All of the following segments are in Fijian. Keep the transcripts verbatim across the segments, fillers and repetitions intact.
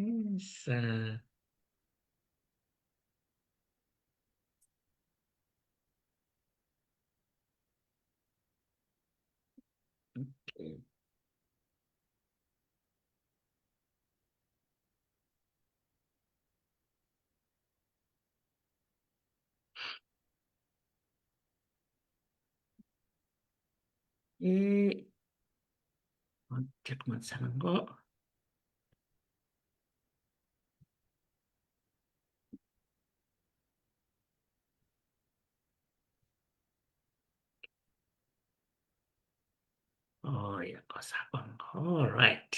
Isa. Okay. E, check mada sara qo. Oh, ia, ko sa qo. All right.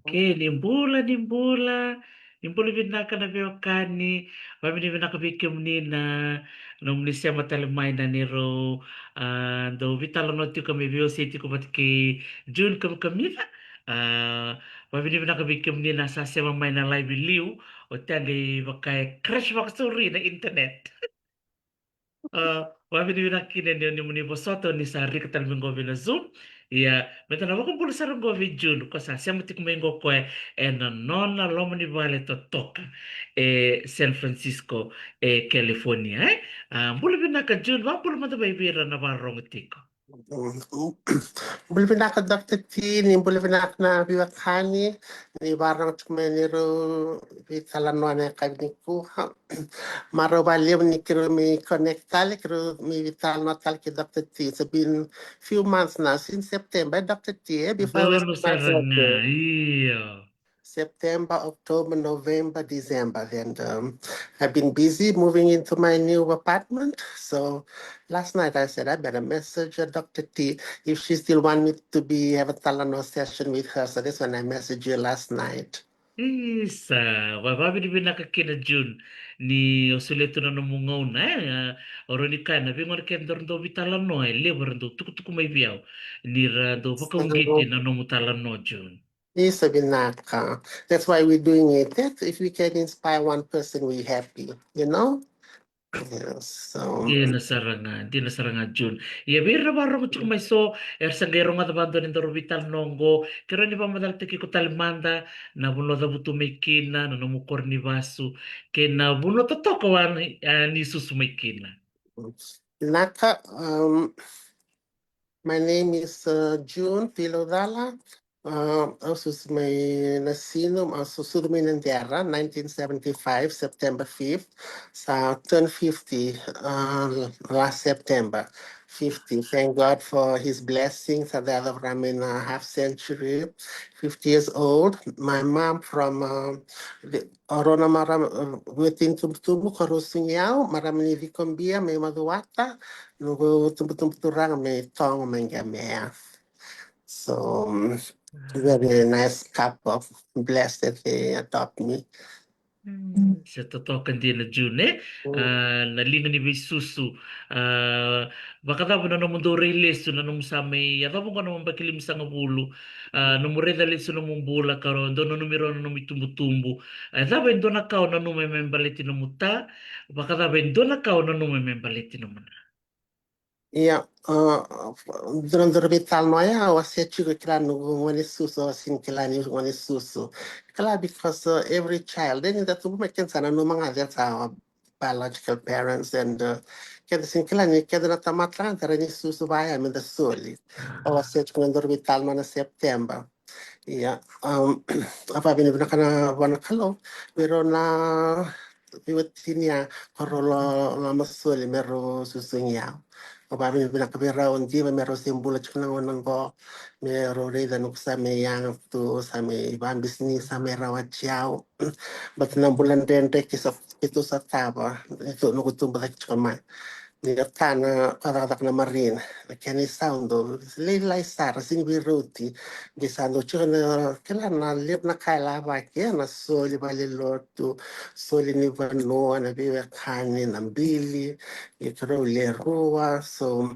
Okay, ni bula, ni bula. Ni bula vinaka na veiwekani. Vavinavinaka vei kemuni na nomuni sema tale mai na neirau, ah, dau veitalanoa tiko me veiwasei tiko vata kei June Kamikamica. Ah, vavinavinaka vei kemuni na sa sema mai na live i liu. Oti a qai vaka e crash vakasauri na internet. Ah, vavinavinaka kina ni, ni muni vosota ni sa rika tale mai qo vei na Zoom. Ia, me da na vakabula sara qo vei June, ko sa sema tiko mai qo koya ena nona loma ni vale totoka e San Francisco, e California, e? Ah, bula vinaka June, vakabula mada mai vei ira na vakarorogo tiko. Mm, bula vinaka Doctor T, ni bula vinaka na veiwekani, ni vakarorogo tiko mai na neirau veitalanoa na yakavi nikua. Marau vakalevu ni keirau mai connect tale, keirau mai veitalanoa tale kei Doctor T. It's been few months now, since September, Doctor T, eh, before I was Donu sara ga, io. September, October, November, December. Then, um, I've been busy moving into my new apartment. So last night I said, "I better message uh, Doctor T if she still want me to be have a talanoa session with her." So that's when I messaged you last night. Isa, va- vavinavinaka kina June ni o solia tu na nomu gauna, e? A, o rawa ni kaya na veigauna kece daru dau veitalanoa, e levu era dau tukutuku mai vei au ni ra dau vakauqeti na nomu talanoa, June. Isa vinaka. That's why we're doing it. That if we can inspire one person, we're happy, you know? Yes, so Dina sara ga, dina sara ga, June. Ia vei ira na vakarorogo tiko mai so, era sa qai rogoca vakadua ni daru veitalanoa oqo, ke rawa ni vakamacalataki iko tale mada na vanua cavutu mai kina, na nomu koro ni vasu, kei na vanua totoka wa ni, a, ni susu mai kina. Vinaka, um, my name is, uh, June Tuilaudala. Uh, au susu mai Nasinu, au susu mai Nadera, nineteen seventy-five, September fifth. Sa turn fifty, uh, last September. Fifty. Thank God for his blessings. Sa dau yaco vei ira na half century. Fifty years old. My mom from, uh, the, o rau na marama, uh, within Tubutubu, ko Rusungiau, marama ni Cikobia, mai Macuata, noqu tubutubu turaga mai Togo, mai Qemea. So, um, very nice couple. Blessed that they adopt me. Mm, se totoka dina, June, e? Mm. A, na liga ni veisusu. A, vakacava na nomu dau rai lesu, na nomu sa mai yacova qo na yabaki limasagavulu. A, nomu raica lesu nomu bula, ka dau nanumi rau na nomu itubutubu. A, cava e dua na ka o nanuma me baleti nomu ta? Vakacava e dua na ka o nanuma me baleti nomu na? Ia, a, dua na dau veitalanoa ya, au a se tiko kila noqu gone susu, au sega ni kila ni gone susu. Kila because, uh, every child, e ni da tubu mai keda sa nanuma ga that's our biological parents and, uh, keda sega ni kila ni keda na tamata ga da rawa ni susu vaya me da soli. Au a se tiko na dau veitalanoa na September. Ia, um, a vavinavinaka na vua na Kalou vei rau na veiwatini ya, ko rau lo, loma soli me rau susugi au. Au vavinavinaka vei rau, diva me rau se bula tiko na gauna qo, me rau raica noqu sa mai yaga tu, sa mai vabisinisi, sa mai rawati au. But na bula dredre keitou sa, keitou sa tava, keitou noqu tubu cake tiko mai. Ni o ta na, ko cakacaka na marine, na kena isau dau lailai sara, sega ni veirauti. Qai sa dau tiko na, kila na levu na ka e lavaki, e, na soli valenilotu, soli ni vanua, na veiwekani, na bili, qai keirau le rua, so,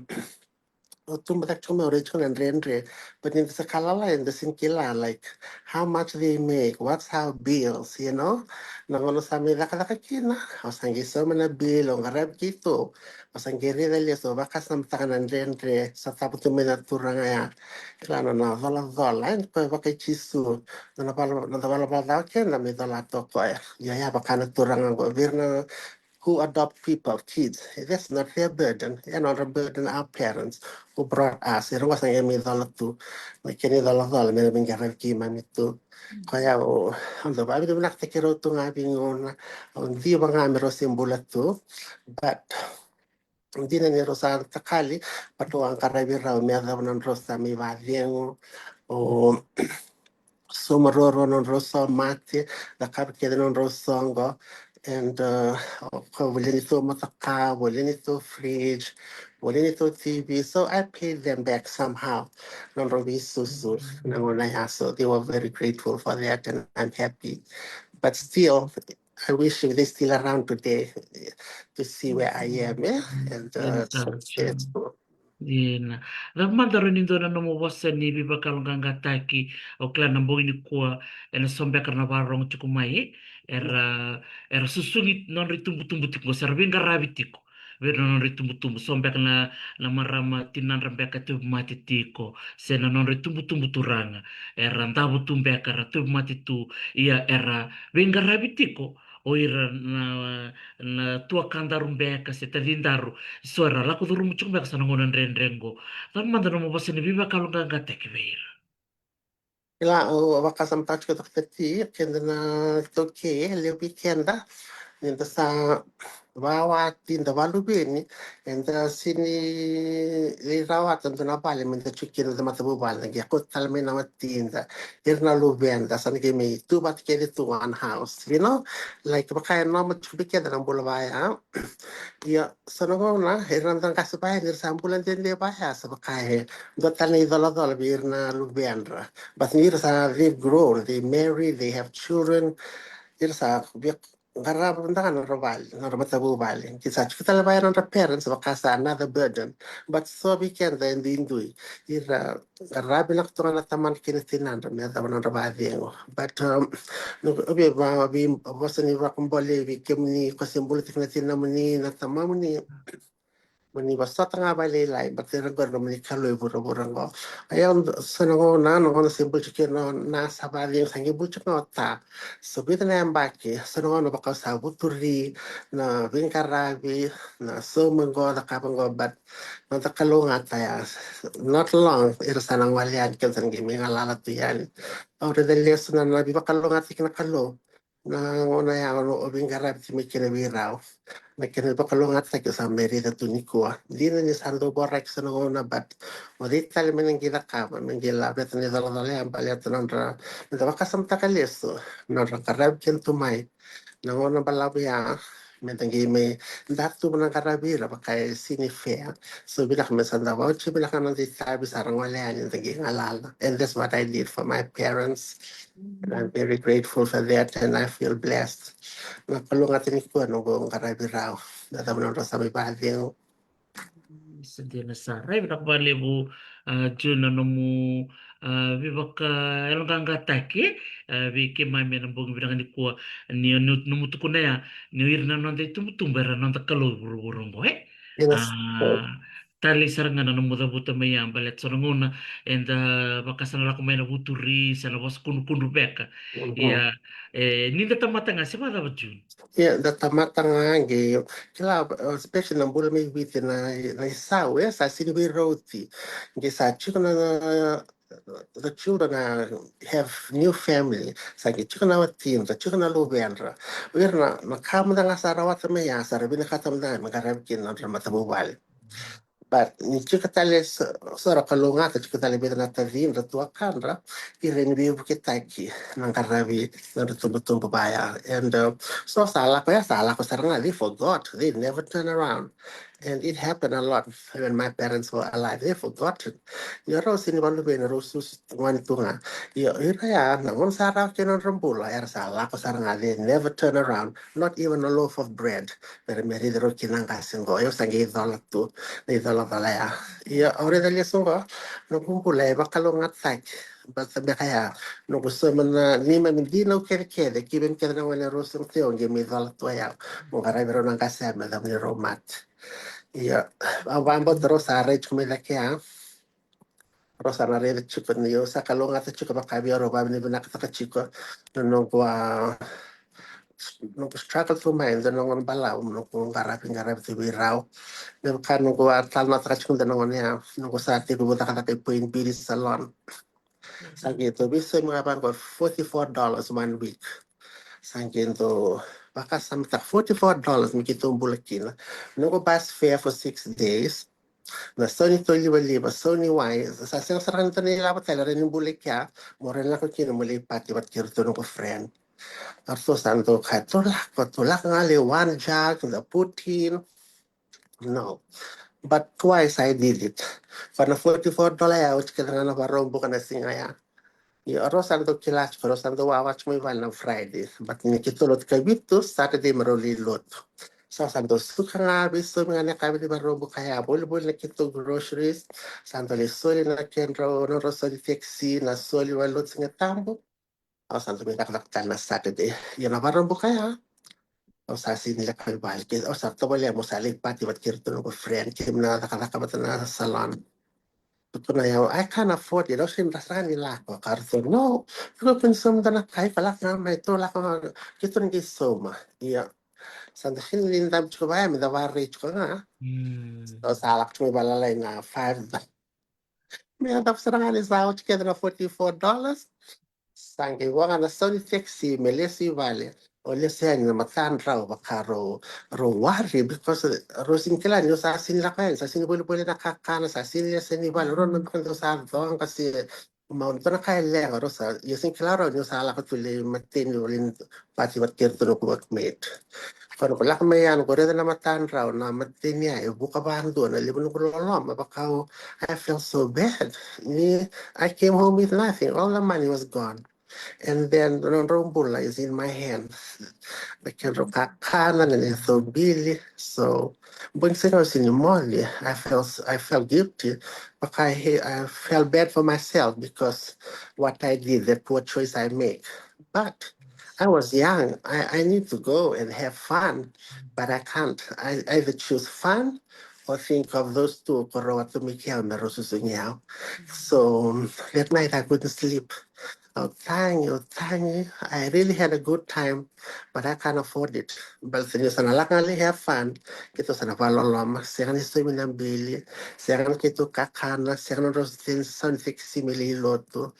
o tubu cake tiko mai, o rai tiko na dredre. But ni da sa kalawa, eda sega ni kila, like, how much they make, what's our bills, you know? Na gauna sa mai cakacaka kina, o sa qai sauma na bill, o qaravi keitou, o sa qai raica lesu, o vakasamataka na dredre sa cavutu mai na turaga ya. Kila na nona colacola, e, koya vaka i Jisu, na nona vala, na nona valavala ca o keda me cola toka o koya. Ia, ia vaka na turaga qo, vei ira na who adopt people, kids. That's not their burden. E nodra burden, our parents who brought us. Era qo sa qai mai cola tu. Na kena icolacola me ra mai qaravi keimami tu. Koya au, au dau vakavinavinakataki rau tu ga vei gauna. Au diva ga me rau se bula tu. But dina ni rau sa takali, but au a qaravi rau me yacova na nodrau sa mai vakacegu. O sauma ruarua na nodrau somate, cakava kece na nodrau soqo, and, uh, o koya volia neitou motoka, volia neitou fridge, volia neitou T V. So I paid them back somehow. Na nodrau veisusu na gauna ya, so they were very grateful for that, and I'm happy. But still, I wish if they still around today, eh, to see where I am, eh? And, uh, Ena sa successful. Ina. Cava mada rawa ni dua na nomu vosa ni veivakayaloqaqataki, o kila na bogi nikua, ena so beka na vakarorogo tiko mai, era, era susugi nodra itubutubu tiko, se ra veiqaravi tiko vei ira na nodra itubutubu, so beka na, na marama tinadra beka e tauvimate tiko, se na nodra itubutubu turaga, era davo tu beka, era tauvimate tu, ia era veiqaravi tiko o ira na, na tuakadaru beka se tacidaru, so era lako curuma tiko beka sa na gauna dredre qo. Cava mada nomu vosa ni veivakayaloqaqataki vei ira? Kila, au vakasamataka tiko, Doctor T, keda na iTaukei, e levu vei keda ni da sa vakawati, da vakaluveni, eda sega ni lai rawata e dua na vale me da tiko kina, da matavuvale, da qai kauta tale mai na watida, ira na luveda, sa na qai mai tu vata kece tu one house, you know? Like, vaka e normal tiko vei keda na bula vaya. Ia, so na gauna, ira na noda qase vaya, ni ra sa bula dede vaya, sa vaka e dua tale na icolacola vei ira na luvedra. But ni ra sa, they've grown, they married, they have children. Ira sa via qarava mada ga na nodra vale, na nodra matavuvale. Qai sa tiko tale vaya na nodra parents, vaka sa another burden. But so vei keda e duidui, ira qaravi vinaka tu ga na tamana kei na tinadra me yacova na nodra vakacegu. But, um, no, vei, va, veivosani vakabole vei kemuni ko se bula tiko na tinamuni, na tamamuni. Mo ni vosota ga vakalailai, but era qori nomuni Kalou e vuravura qo. Ia, so na gauna, na gauna se bula tiko kina o Na, sa vakacegu, sa qai bula tiko ga o Ta. So vica na yabaki, so na gauna vaka au sa vuturi, na veiqaravi, na sauma qo, cakava qo, but noda kalougata ya, not long, ira sa na gole yani, keda sa na qai mai galala tu yani. Au raica lesu na, na veivakalougatataki na Kalou. Na gauna ya o veiqaravi tiko mai kina vei rau. Na kena vakalougatataki au sa mai raica tu nikua. Dina ni sa dau voraki so na gauna, but o cei tale me na qai cakava, me qai laveta na icolacola ya baleta na nodra, me da vakasamataka lesu na nodra qaravi keda tu mai. Na gauna balavu ya, me da qai mai da tuva na qaravi ira vaka e sega ni fair. So vinaka me sa da vauci vinaka na noda itavi, sa ra gole yani, da qai galala. And that's what I did for my parents. And I'm very grateful for that, and I feel blessed. Na kalougata nikua noqu qaravi rau, na cava na nodra sa mai vakacegu. Sa dina sara. Vinaka vakalevu, a, June, na nomu, a, veivakayaloqaqataki, a, vei keimami ena bogi vinaka nikua, ni, ni nomu tukuna ya ni o ira na noda itubutubu era noda Kalou e vuravura oqo, e? Yes. A, talei sara ga na nomu cavuta mai ya, baleta so na gauna eda vaka sa na lako mai na vuturi, sa na vosa kudrukudru beka. Ia, e, ni da tamata ga se vakacava, June? Ia, da tamata ga qai, kila, especially na bula mai Viti, na, na isau, e, sa sega ni veirauti. Qai sa tiko na, na, the children are, have new family. Sa qai tiko na watidra, tiko na luvedra. O ira na, na ka mada ga sa rawata mai ya, sa ra vinakata mada ga me qaravi kina na nodra matavuvale. But ni tiko tale so, so ra kalougata, tiko tale vei ira na tacidra, tuakadra, ira ni veivuketaki na qaravi na nodra tubutubu vaya. And, uh, so sa lako ya, sa lako sara ga, they forgot, they never turn around. And it happened a lot when my parents were alive. They forgotten. Ia rau sini valuve na rau susu gone tu ga. Ia ira ya na gone sa rawa kina nodra bula era sa lako sara ga, they never turn around. Not even a loaf of bread. Mera mera rau kina qase qo. Ia sa qai cola tu na icolacola ya. Ia au raica lesu qo na bubula e vakalougatataki. Baleta beka ya noqu sauma na neimami dinau kecekece, kiveni kece na gone rau sega tiko qai mai cola tu ya. Mo qaravi rau na qase ya me yacova ni rau mate. Ia au vakabauta rau sa rai tiko mai cake ya. Rau sa na raica tiko ni au sa kalougata tiko vaka vei au, rau vavinavinakataka tiko na noqu a noqu struggle tu mai e dua na gauna balavu, noqu qaravi qaravi tu vei rau. Me vaka noqu a talanoataka tiko e dua na gauna ya, noqu sa tekivu cakacaka i Point Beauty Salon. Sa qai dau veisaumi ga vaqo, forty four dollars one week. Sa qai dau vakasamataka, forty four dollars me keitou bula kina. Noqu bus fare for six days. Na sau ni tou livaliva, sau ni wai, sa sega sara ga ni tou na ilavo tale, rawa ni bula i kea, mo rawa ni lako kina mo lai pati vata kei iratou noqu friend. Eratou sa dau kaya, tou lako, tou lako ga lai one jug, the poutine. No. But twice I did it. But na forty four dollar ya oti kece ga na Vakaraubuka na siga ya. Ia rau sa dau kila tiko, rau sa dau wawa tiko mai vale na Friday. But ni keitou lotu Kavitu, Saturday me rau lai lotu. Sa sa dau suka ga, veisaumi ga na yakavi ni Vakaraubuka ya, volivoli na keitou groceries. Sa dau lai soli na kedrau, nodrau soli taxi, na soli vale lotu Siga Tabu. Au sa dau mai cakacaka tale na Saturday. Ia na Vakaraubuka ya, au sa sini lako i vale, ke au sa tovolea mo sa lai pati vata kei iratou noqu friend, keimami na cakacaka vata na salon. Tukuna ya, I can't afford it. Au sini rasa ni lako. Ka ratou, no, iko kua ni sauma dua na ka, iko lako ga mai, tou lako ga, keitou na qai sauma. Ia sa dau sini ni dabe tiko vaya me da vakaraici tiko ga. Au sa lako tiko mai vale lalai na five. Me da sara ga ni sa oti kece na forty four dollars. Sa qai vo ga na sau ni taxi me lesu i vale. O lesu yani na matadrau vaka rau, rau worry because rau sini kila ni au sa sini lako yani, sa sini volivoli na kakana, sa sini lesu yani i vale, rau na beka ni au sa coqa se mau dua na ka e leqa, rau sa, ia sini kila rau ni au sa lako tu lai mateni, au lai pati vata kei iratou noqu workmate. Ko noqu lako mai ya, noqu raica na matadrau, na mateni ya e vuka vakadua, na levu noqu loloma, vaka au, I felt so bad. Ni, I came home with nothing. All the money was gone. And then nodrau bula is in my hand. Na kedrau kakana, na nedrau bili. So bogi sega au sini moce, I felt, I felt guilty. But I, I felt bad for myself because what I did, the poor choice I make. But I was young. I, I need to go and have fun, but I can't. I either choose fun or think of those two ko rau a tu mai kea me rau susugi au. So that night I couldn't sleep. Au tagi, au tagi. I really had a good time, but I can't afford it. Baleta ni sa na lako ga lai have fun, keitou sa na vakaloloma, sega ni saumi na bili, sega na keitou kakana, sega na nodrau sini sau ni taxi me lai lotu.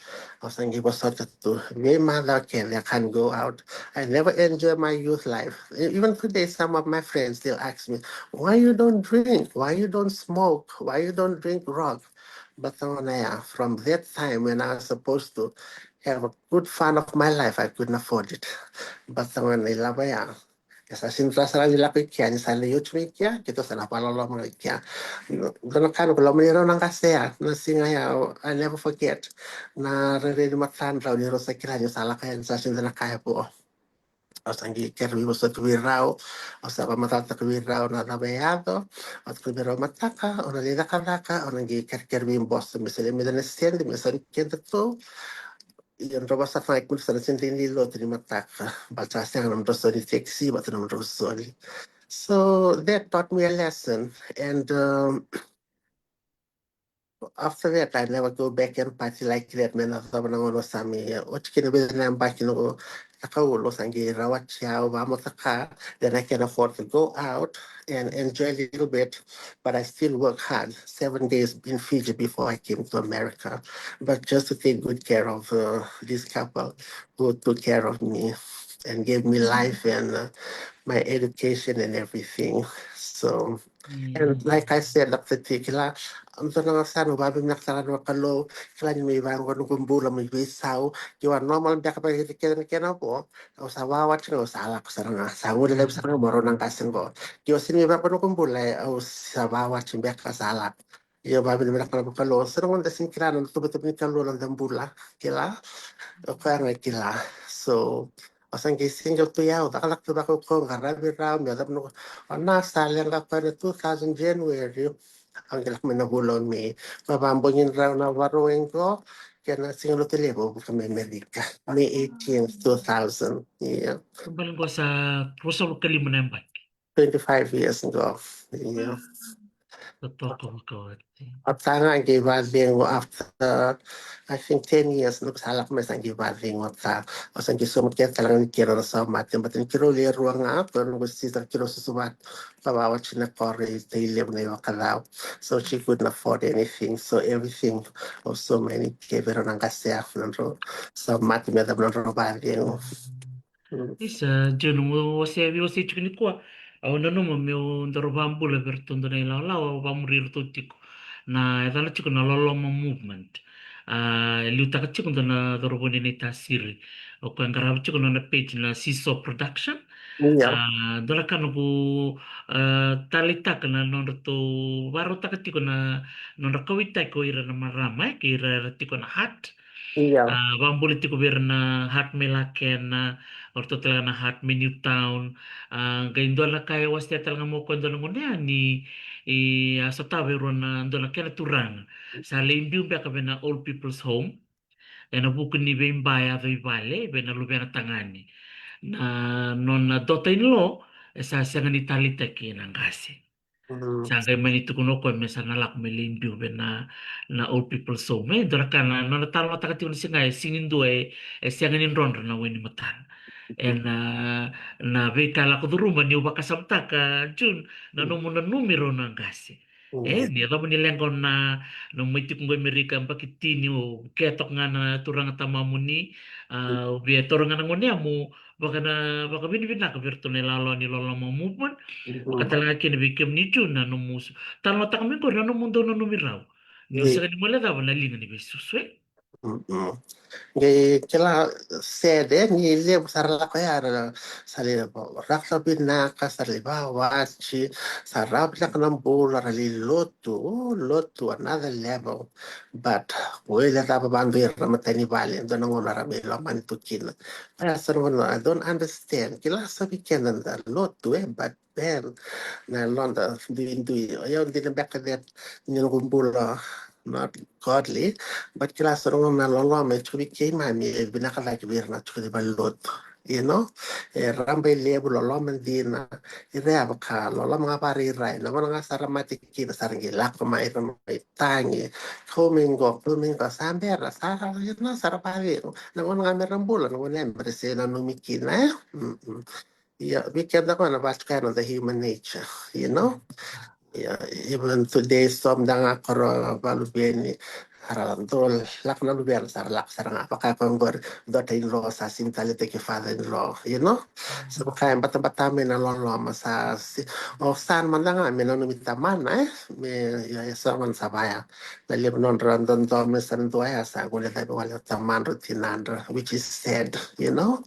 Au sa qai vosota tu, vei macawa kece I can't go out. I never enjoy my youth life. E, even today, some of my friends still ask me, why you don't drink? Why you don't smoke? Why you don't drink grog? Baleta gona ya, from that time when I was supposed to have a good fun of my life, I couldn't afford it. Baleta gona ilavo ya, e sa sini rawa sara ni lako i kea, ni sa lai oti mai kea, keitou sa na vakaloloma i kea. Dua na ka noqu lomani rau na qase ya, na siga ya, I never forget. Na rairai ni matadrau ni rau sa kila ni sa lako yani, sa sini dua na ka e vo. Au sa qai kerea veivosoti vei rau, au sa vakamacalataka vei rau na cava e yaco. Au tukuna vei rau, mataka au na lai cakacaka, au na qai kerekere vei boso me solia mai na sede me sau ni kedatou. Ia drau vosota ga, kua ni sa na sini lai lotu ni mataka, baleta sa sega na nodrau soli taxi vata na nodrau soli. So that taught me a lesson. And um, after that, I never go back and party like that. Me na cava na gauna sa mai oti kina vei na yabaki noqu taka ulu, sa qai rawati au vakamotoka. Then I can afford to go out and enjoy a little bit. But I still work hard, seven days in Fiji before I came to America. But just to take good care of uh, this couple who took care of me. and gave me life and uh, my education and everything. So, and like I said, Doctor T, kila, dua na gauna sa na vavinavinaka sara na Kalou, kila ni mai vaqo noqu bula mai veisau, kila normal beka vaka kece na kena vo, au sa vawati ga, au sa lako sara ga, sa gole laivi sara ga mo rau na qase qo. Kila sini mai vaqo noqu bula, au sa vawati beka sa lako. Io, vavinavinaka na Kalou. Sa na gauna da sini kila na tuvatuva ni Kalou na noda bula. Kila. O koya ga kila. So, o sa qai single tu ya, o cakacaka tu vakaukauwa, qaravi rau, me o cava na, o na sa leqa koya na two thousand January. Au qai lako mai na vula o May. Vavabogi rau na Vakarauwai qo, kei na siga Lotulevu, vuka mai Amerika. May eighteenth, two thousand. Io. Baleta qo sa ruasagavulu ka lima na yabaki. Twenty-five years ago. Io. Totoka vakawati. Au sa qai vacegu after, I think, ten years, noqu sa lako mai sa qai vacegu, au sa, au sa qai sauma kece tale ga ni keirau na saumate, but ni keirau le rua ga, ko noqu sister keirau susu vata, ka vawati na koro i Tailevu na iVakacau. So she couldn't afford anything. So everything, au sauma yani kei vei rau na qase, au na drau saumate me cava na drau vacegu. Isa, June, mo wasea vei wasei tiko nikua. Au nanuma meu daru vabula vei iratou dua na ilawalawa, au vamuri iratou tiko. Na yacana tiko na Loloma Movement. A, e liutaka tiko dua na cauravou ni Naitasiri. O koya qarava tiko na nona page na Seesaw Production. A, dua na ka noqu, a, taleitaka na nodratou varautaka tiko na nodra kauwaitaki o ira na marama, e, kei ira era tiko na heart. A, vabula tiko vei ira na heart mai Lakena, o ratou tale ga na heart mai Newtown. A, qai dua na ka e wasea tale ga mo koya dua na gone ya ni, e, a sotava e rua na dua na kena turaga. Sa lai biu beka vei na old people's home. Ena vuku ni veiba e yaco i vale, vei na luvena tagane. Na nona daughter-in-law, e sa sega ni taleitaki na qase. Sa qai mani tukuna o koya me sa na lako me lai biu vei na, na old people's home. E dua na ka na, nona talanoataka tiko na siga e sega ni dua e, e sega ni drodro na we ni matana. Ena, na veika lako curuma niu vakasamataka, June, na nomu nanumi rau na qase. E, ni yacova ni leqa na, nomu mai tiko qo i Amerika, yabaki tini, o kea toka ga na turaga tamamuni, a, o via taura ga na gone ya mo vaka na, vakavinavinaka vei iratou na ilawalawa ni Loloma Movement. Vaka tale ga kina vei kemuni June na nomu su-, talanoataka mai qori na nomu dau nanumi rau. Ni o sega ni guilecava na liga ni veisusu, e. Qai kila sede ni levu sa ra lako ya ra sa lai rakavinaka, sa lai vawati, sa rawa vinaka na bula, ra lai lotu, lotu another level. But o ira cava vadua ira na matai ni vale, dua na gauna ra mai lomani tu kina. Oya sa na gauna I don't understand. Kila sa vei keda da lotu, e, but then na noda duidui. O yau dina beka that ni noqu bula not godly, but kila sa na gauna na loloma e tiko vei keimami e vinaka cake vei ira na tiko ni valelotu. You know, e rabailevu, loloma dina, ira ya vaka loloma ga vakarairai. Na gauna ga sa ra mate kina sa ra qai lako mai, ra mai tagi. Kau mai qo, kau mai qo, sa bera, sa ra, you know, sa ra vacegu. Na gauna ga me ra bula, na gauna ya me ra se nanumi kina, e? Ia, vei keda qo na vatuka ya na the human nature, you know? Ia, even today, so mada ga ko ra valuveni, ra dau lako na luvena, sa ra lako sara ga, vaka ko qori, daughter-in-law, sa sini taleitaki father-in-law, you know? Sa vaka e batabata mai na loloma, sa si-, o sa mada ga me nanumi tamana, e? Me, ia, ia, sa mada sa vaya. Na levu nodra dodomo sa dua ya, sa guilecavi wale o tamadra, tinadra, which is sad, you know?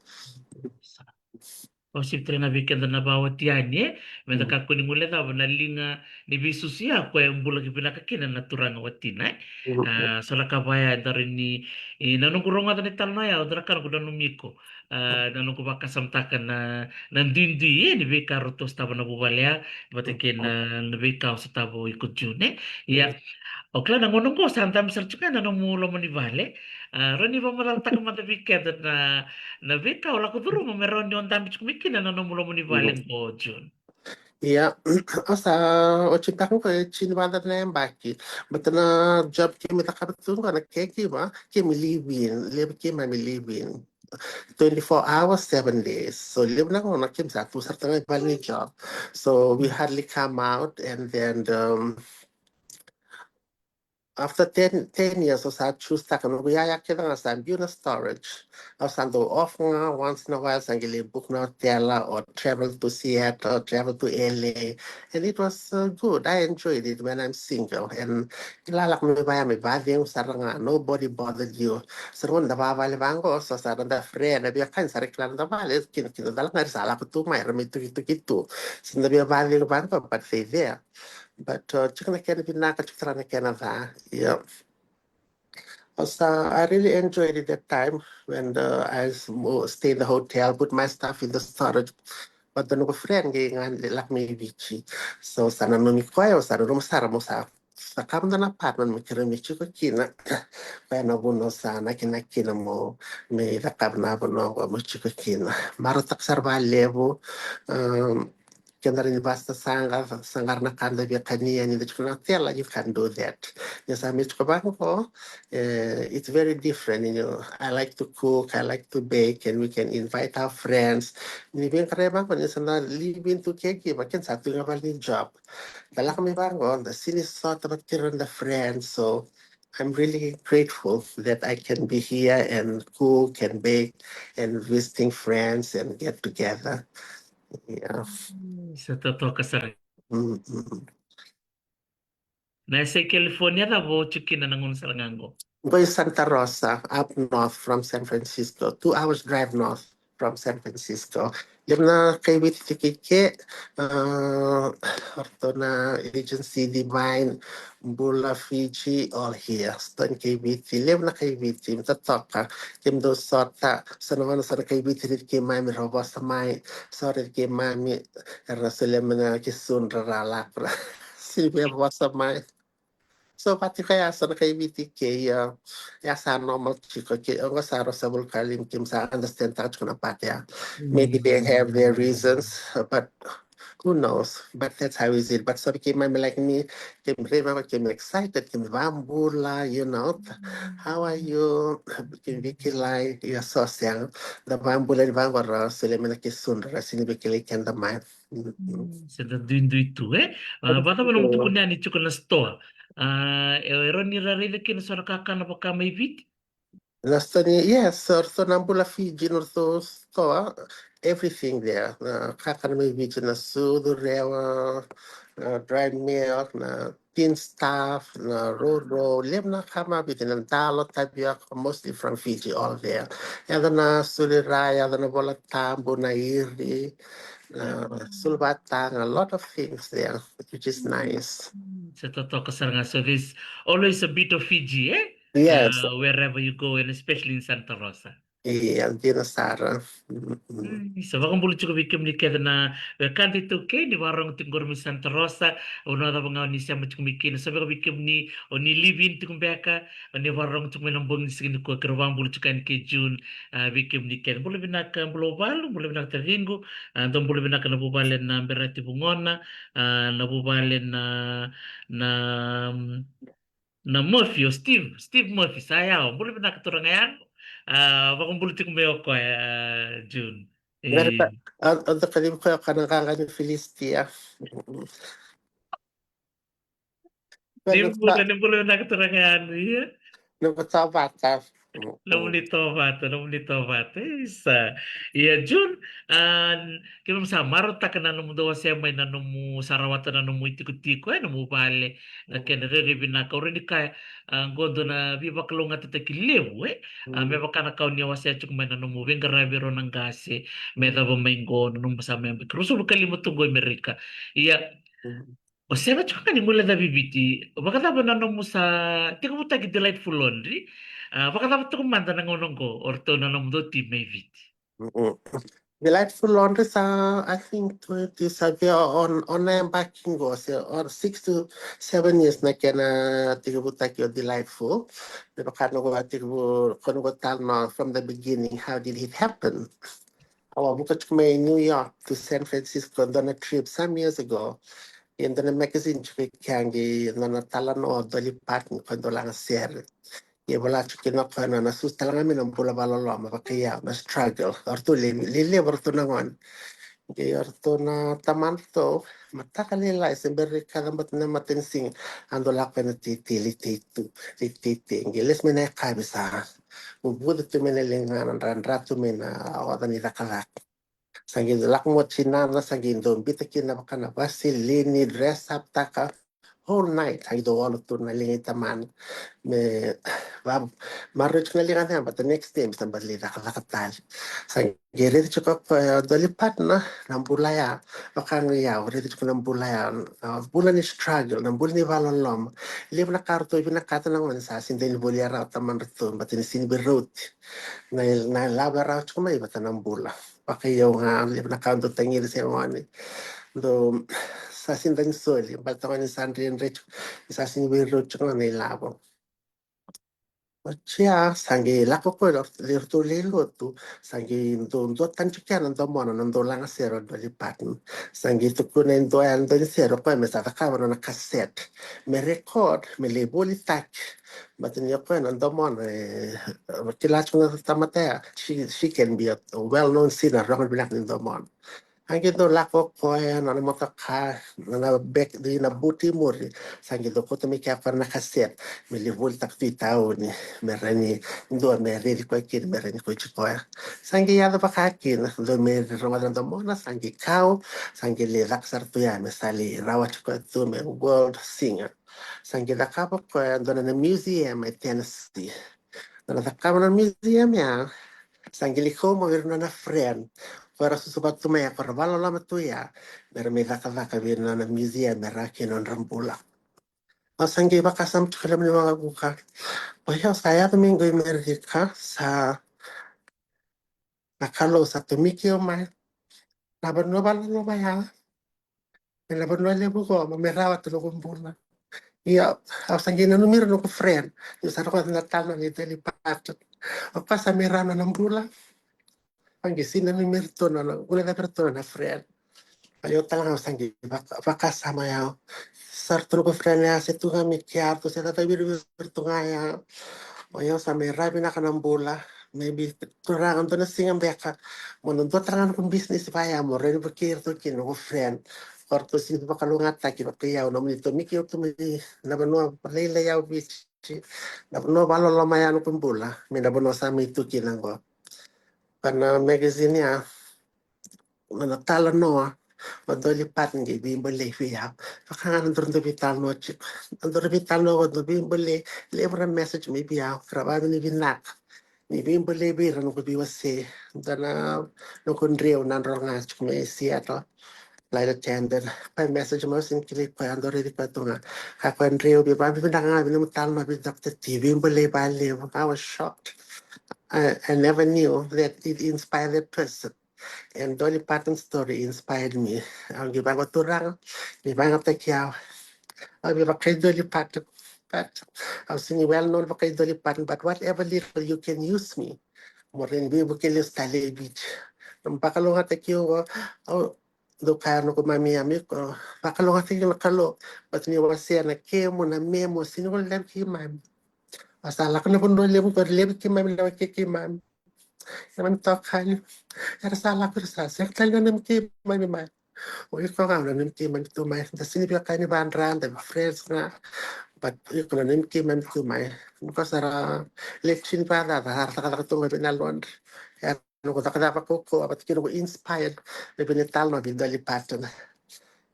O sivitaka na vei keda na vawati yani, e? Me da kakua ni guilecava na liga ni veisusu ya, koya e bula ki vinaka kina na turaga watina, e? A, so na ka vaya e daru ni, e, na noqu rogoca na italanoa ya, o dua na ka noqu nanumi iko. A, na noqu vakasamataka na, na duidui, e, ni veika ratou sotava na vuvale ya, vata kei na, na veika o sotava o iko June, e? Ia, o kila na gauna qo sa dabe sara tiko ga na nomu loma ni vale. A, rawa ni vakamacalataka mada vei keda na, na veika o lako curuma me rawa ni o dabe tiko mai kina na nomu loma ni vale qo June. Ia, o sa, o tini beka qo e tini vata na yabaki. But na job keimami cakava tu qo na caregiver, keimami live in, levu keimami live in. Twenty-four hours, seven days. So levu na gauna keimami sa tu sara tu ga i vale ni job. So we hardly come out, and then, um, After ten, ten years, au sa choose taka noqu iyaya kece ga sa biu na storage. Au sa dau off ga once in a while, sa qai lai book na hotel or travel to Seattle, travel to L A. And it was uh, good. I enjoyed it when I'm single. And kila, lako mai vaya, mai vacegu sara ga, nobody bothered you. Sa na gauna da vavale vaqo, so sa na da friend, na via kani sa ra kila na da vale, kina kina da lagari sa lako tu mai, ra mai tukituki tu. Sa na via vacegu vaqo, but they there. But uh, tiko na kena vinaka, tiko tara na kena ca. Yeah. Also, I really enjoyed it that time when the, I s- mo- stay in the hotel, put my stuff in the storage. But the noqu friend qai ga lako mai Viti. So sa nanumi koya, au sa nanuma sara mo sa sa kama na apartment mo kere mai tiko kina. Koya na vuna au sa nakinaki kina mo me cakava na vanua qo mo tiko kina. Marautaka sara valevu. Um, keda ra ni vasta saqa, saqa ra na ka da via kania ni da tiko na hotel, you can do that. Ni sa me tiko vaqo, eh, it's very different. You know, I like to cook, I like to bake, and we can invite our friends. Ni veiqarai vaqo, ni sa na live in tu caregiver, kena sa tu ga vale ni job. Da lako mai vaqo, da sini sota vata kei ira na friends. So I'm really grateful that I can be here and cook and bake and visiting friends and get together. Yeah. Sa totoka sara. Mm-mm. Na yasa i California cava o tiko kina na gauna sara ga qo? Qo i Santa Rosa, up north from San Francisco, two hours drive north from San Francisco. Levu na kai Viti tiko i ke, uh, o ratou na agency Divine, Bula Fiji, all here. Ston kai Viti, levu na kai Viti, me totoka. Kemudou sota, so na gauna so na kai Viti raici keimami ra vosa mai, so raici keimami, era na solia mai na kesudra ra lako ra sini via vosa mai. So vati koya sa na kai Viti kei, uh, ya sa normal tiko kei, oqo sa ruasagavulu ka lima, keimami sa understand taka tiko na part ya. Maybe they have their reasons, but who knows? But that's how is it. But so keimami, like me, keimami raica vaqo, keimami excited, keimami vabula, you know. How are you? Keimami kilai, ia so sega. Da vabula ni vaqo ra solia mai na kesudra ra sini via kilai keda mai. Mm-mm. Se da duidui tu, e? Ah, vacava nomu tukuni yani tiko na sitoa? Ah, e, e rawa ni ra raica kina so na kakana vaka mai Viti? Na sitoa ni, yes, o ratou na Bula Fiji, na ratou sitoa, everything there. Na kakana mai Viti, na sucu, rewa, na dry milk, na tin stuff, na roro, levu na ka mai Viti, na dalo, tapioca, mostly from Fiji, all there. Yaco na suli ra, yaco na vola tabu, na iri, na sulu vataga, a lot of things there, which is nice. Se totoka sara ga. So there's always a bit of Fiji, e? Yes. Uh, wherever you go, and especially in Santa Rosa. Ia, dina sara. Mm-mm. Mm, so vakabula tiko vei kemuni kece na wekada iTaukei ni vakarorogo tiko qori mai Santa Rosa, vanua cava ga o ni sema tiko mai kina. So vaka vei kemuni o ni live in tiko beka, o ni vakarorogo tiko mai na bogi ni siga nikua, keirau vakabula tiko yani kei June, ah, vei kemuni kece. Bula vinaka, bula Valu, bula vinaka taciqu, ah, dou bula vinaka na vuvale na Berati Vugona, ah, na vuvale na, na, mm, na Murphy, o Steve, Steve Murphy, sa yawa, bula vinaka turaga yani. Ah, vakabula tiko mai o koya, ah, June. E, o, o da kacivi koya o koya na qaqa ni Filistia. Ni bula, ni bula vinaka turaga yani, ia. Ni bula Tovata. Nomuni Tovata, nomuni Tovata, isa. Ia, June, ah, keimami sa marautaka na nomudou wasea mai na nomu, sa rawata na nomu itikotiko, e, nomu vale, na kena rairai vinaka. Au rawa ni kaya, ah, qo dua na veivakalougatataki levu, e? Ah, me vaka na ka o ni a wasea tiko mai na nomu veiqaravi e rua na qase, me yacova mai qo, na nomu sa mai yabaki ruasagavulu ka lima tu qo i Merika. Ia, o sega tiko ga ni guilecavi Viti, vakacava na nomu sa tekivutaki Delightful Laundry? Ah, vakacava toka mada na gauna qo, o ratou na nomudou team mai Viti? Mm-mm. Delightful Laundry sa, I think, twenty, sa via on, on na yabaki qo, se on six to seven years na kena tekivutaki o Delightful. Me vaka noqu a tekivu, ko noqu a talanoa from the beginning, how did it happen? Au a vuka tiko mai New York to San Francisco, dua na trip some years ago. Ia dua na magazine tiko i kea qai dua na talanoa o Dolly Parton, ko dau laga sere. Ia vola tiko kina o koya na, na susu tale ga mai na bula vakaloloma vakaiyau, na struggle. O ratou le, le levu o ratou na gone. Qai o ratou na tamana ratou, mataka lailai se bera ni kaca bati na matanisiga, a dau lako ena teitei, lai teitei tu, lai teitei. Qai lesu mai na yakavi sa vuvuce tu mai na ligana, dradra tu mai na oca ni cakacaka. Sa qai dau lako mai o tinana, sa qai dau biuta kina na vaka na vasilini, dress up taka whole night. Sa qai dau olo tu na liga i tamana me va maroroi tiko na liga ya, but the next day me sa bati lai cakacaka tale. Sa qai raici tiko o koya o Dolly Parton na bula ya. Vaka ga o yau, raici tiko na bula ya, na bula ni struggle, na bula ni vakaloloma. Levu na ka ratou vinakata na gone sa sega ni volia rawa o tamana ratou, but ni sega ni veirauti na, na ilavo e rawa tiko mai vata na bula. Vaka i au ga, levu na ka dau tagica se gone, dau sa sega ni soli, baleta gone sa dredre tiko, sa sega ni veirauti tiko na ilavo. Oti ya sa qai lako o koya, ratou lai lotu, sa qai dau duatani tiko kina na domona, na dau lagasere o Dolly Parton. Sa qai tukuna e dua ya na dau ni sere o koya me sa cakava na nona cassette, me record, me lai volitaki. But ni o koya na domona, e, kila tiko na tamata ya, she, she can be a well-known singer, rogo vinaka ni domona. A qai dau lako o koya, nona motoka, nona beki, na buti i muri. Sa qai dau kauta mai kea o koya na cassette, me lai volitaka tu i tauni, me rawa ni dua me raici koya kina, me rawa ni kauti koya. Sa qai yaco vaka kina, dua me rogoca na domona, sa qai kau, sa qai lai caka sara tu ya, me sa lai rawati koya tu me world singer. Sa qai cakava o koya e dua na museum e Tennessee. Na cakava na museum ya, sa qai lai kau mai o ira na nona friend, ko era susu vata tu mai ya, ko era vakaloloma tu ya, me ra mai cakacaka vei ira na nona museum, me rawa kina nodra bula. Au sa qai vakasama tiko, levu ni waqavuka. O yau sa yaco mai qo i Merika, sa na Kalou sa tomiki au mai. Na vanua vakaloloma ya, me na vanua levu qo, me rawa tu noqu bula. Ia, au sa qai nanumi ira noqu friend, niu sa rogoca na talanoa nei Dolly Parton. O koya sa mai rawa na nona bula. Au qai sega ni nanumi iratou na, na guilecavi iratou na friend. Ia au tale ga au sa qai vaka, vakasama, ia sa ratou noqu friend ya, se tu ga me kea ratou, se cacaviri vei iratou ga ya. O yau sa mai rawa vinaka na bula. Maybe Turaga, dua na siga beka mo na dua tale ga noqu business vaya, mo rawa ni vukei iratou kina noqu friend. O ratou sega ni vakalougatataki vaka i au, nomuni tomiki au tu mai na vanua lailai ya o Viti, na vanua vakaloloma ya noqu bula, mai na vanua sa mai tu kina qo. Vaka na magazine ya, na, na talanoa o Dolly Parton qai veibolei vei au. Vaka ga na dau, dau veitalanoa tiko, na dau veitalanoa, dau veibolei, levu na message mai vei au, ra vakavinavinaka ni veibolei vei ira noqu veiwasei. Dua na noqu dreu, na dro ga tiko mai Seattle, flight attendant. Koya message mai, au sega ni kilai koya, au dau raici koya tu ga. Kaya o koya, dreu, vei, vakavinavinaka ga vei nomu talanoa vei Doctor T, veibolei vakalevu. I was shocked. I, I never knew that it inspired that person. And Dolly Parton story inspired me. Au qai vaqo, Turaga, ni vakayagataki au. Au vei vaka i Dolly Parton, but au sega ni well known vaka i Dolly Parton, but whatever little you can use me, mo rawa ni veivukei lesu tale i Viti. Na vakalougatataki au qo, au dau kaya noqu mami, ami ko vakalougatataki na Kalou, but ni wasea na kemu, na memu, sega ni ko levu keimami. A sa lako na vanua levu qo, levu keimami, levu kei keimami. Keimami tokani, era sa lako, era sa sega tale na neimami keimami mai. O iko ga na neimami keimami tu mai. Da sega ni via kaya ni vadra, da friends ga, but o iko na neimami keimami tu mai. Ni ko sa ra leti ni vacava, ra cakacaka tu ga vei na laundry. Era noqu cakacaka kaukauwa vata kei noqu inspired me vei na talanoa vei Dolly Parton.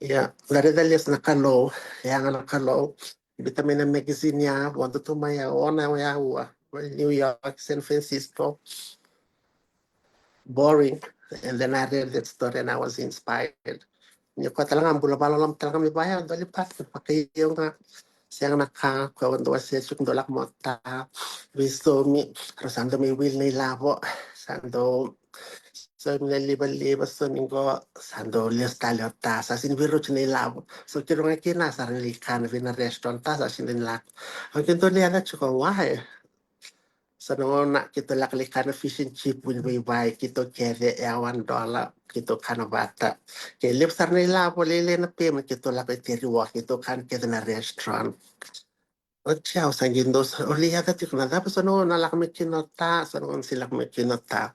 Ia, na raica lesu na Kalou, yaga na Kalou. Biuta mai na magazine ya, vodo tu mai ya, ona ya, ua, New York, San Francisco. Boring. And then I read that story and I was inspired. Ni koya tale ga bula vakaloloma tale ga mai vaya o Dolly Parton, vaka i au ga. Sega na ka, koya au dau wasea tiko, dau lako mai o Ta, veisaumi, ra sa dau mai wili na ilavo, sa dau saumi na livaliva, saumi qo, sa dau lesu tale o Ta, sa sega ni veirauti na ilavo. So keirau ga kina sa ra lai kana vei na restaurant, Ta sa sega ni lako. Au qai dau lai yaco tiko, why? So na gauna keitou lako lai kana fish and chip vunivaivai, keitou kece e one dollar, keitou kana vata. Ke levu sara na ilavo, lailai na payment, keitou lako e Thirty Walk, keitou kana kece na restaurant. Oti au sa qai dau sa, au lai yaco tiko, na cava so na gauna lako mai kina o Ta, so na gauna sega ni lako mai kina o Ta.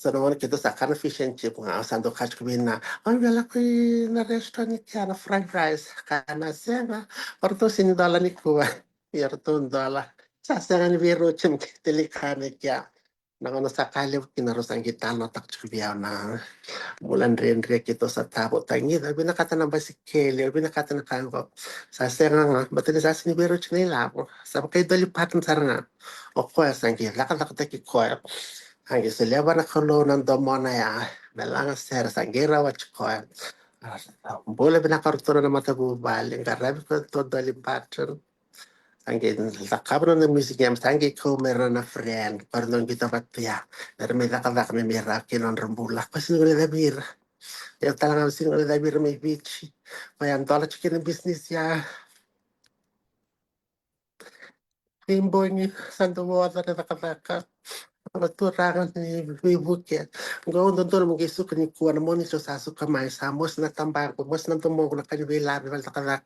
So na gauna keitou sa kana fish and chip ga, au sa dau kaya tiko vei Na, au via lako i na restaurant ni kea na fried rice. Kaya Na sega, o ratou sega ni dola nikua. Ia o ratou dola. Sa sega ni vei rau tiko me keitou lai kana kea. Na gauna sa ka levu kina rau sa qai talanoataka tiko vei au na bula dredre keitou sa tavotaki. Au vinakata na basikeli, au vinakata na ka qo. Sa sega ga, baleta ni sa sega ni vei rau tiko na ilavo. Sa vaka i Dolly Parton sara ga. O koya sa qai cakacakataki koya. A qai solia vua na Kalou na domona ya me laga sere, sa qai rawati koya. A, bula vinaka o ratou na matavuvale, qaravi koya o Dolly Parton. Sa qai cakava na nona music jam, sa qai kau mai ira na friend, koya era dau qito vata tu ya. Era mai cakacaka me mai rawa kina nodra bula. Koya sega ni guilecavi ira. Ia tale ga sega ni guilecavi ira mai Viti. Koya a dola tiko kina business ya. Veibogi sa dau oca na cakacaka. Na turaga ni veivuke. Qo au dodonu mo qai suka nikua na monitor sa suka mai, sa mosi na tabaqu, mosi na domoqu na ka ni veilavi vale cakacaka.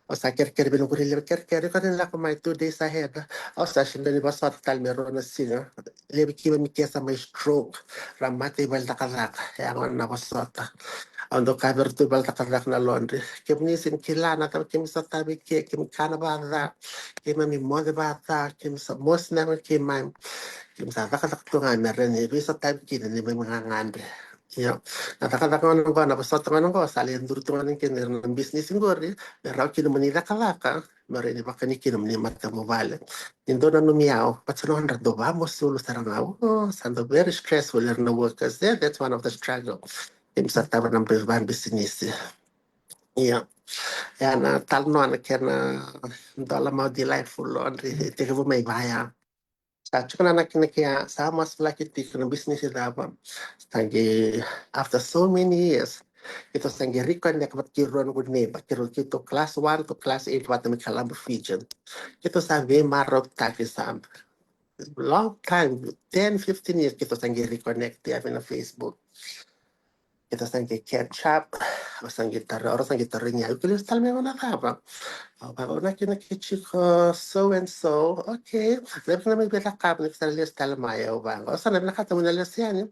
Au sa kerekere vei noqu rai levu, kerekere, iko ni lako mai two days ahead. Au sa sega ni vosota tale me rua na siga. Levu keimami ke sa mai stroke. Ra mate i vale cakacaka. E a gona na vosota. Au dau kaya vei iratou i vale cakacaka na laundry. Kemuni sega ni kila na cava keimami sotavi ke, keimami kana vakaca, keimami moce vakaca, keimami sa mosi na yagona keimami. Keimami sa cakacaka tu ga me rawa ni veisotavi kina neimami gagadre. Io, na cakacaka gona qo, na vosota gona qo, sa lai duri tu gona kina ira na business qori, me rawa kina moni cakacaka, me rawa ni vakani kina moni matavuvale. Ni dou nanumi au, vata sa nodra dau vakamosi ulu sara ga. Oh, sa dau very stressful ira na workers. Yeah, that's one of the struggle. Keimami sa tava na vakabisinisi. Ia. Ia na talanoa na kena dola mai o Delightful Laundry, e tekivu mai vaya. Sa tiko na nakinaki ya, sa masulaki tiko na business cava. Sa qai, after so many years, keitou sa qai reconnect vata kei rua noqu neighbor, keirau keitou class one to class eight vata mai Colombo, Fijian. Keitou sa veimarautaki sa long time, ten, fifteen years, keitou sa qai reconnect ya vei na Facebook. Keitou sa qai catch up, au sa qai tarogi, au sa qai tarogi au, iko lesu tale mai gauna cava? Au vaqo, au nakinaki tiko so and so, okay. Na vei na mai vei cakava ni sa lesu tale mai, au vaqo. Au sa na vinakata mo na lesu yani.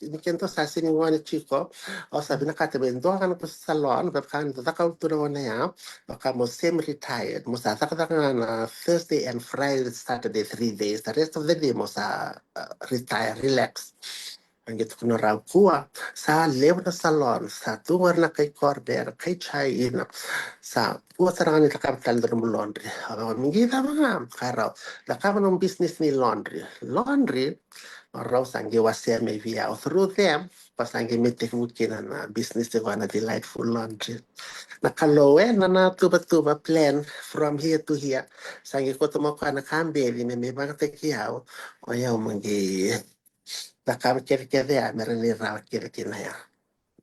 Ni keitou sa sega ni gone tiko. Au sa vinakata me dua ga na noqu salon, vaka ni cakava tu na gauna ya. Vaka mo semi-retired, mo sa cakacaka ga na Thursday and Friday, Saturday, three days. The rest of the day mo sa, uh, retire, relax. A qai tukuna rau, kua, sa levu na salon, sa tu qori na kai Cordair, kai China. Sa kua sara ga ni cakava tale na nomu laundry. Au vaqo, me qai cava ga? Kaya rau, cakava nomu business ni laundry. Laundry? Rau sa qai wasea mai vei au. Through them, au sa qai mai tekivu kina na business qo na Delightful Laundry. Na Kalou e, na, na tuvatuva plan from here to here. Sa qai kauta mai o koya na ka beci me mai vakayagataki au. O yau mo qai cakava kece kece ya me rawa ni rawa kece kina ya.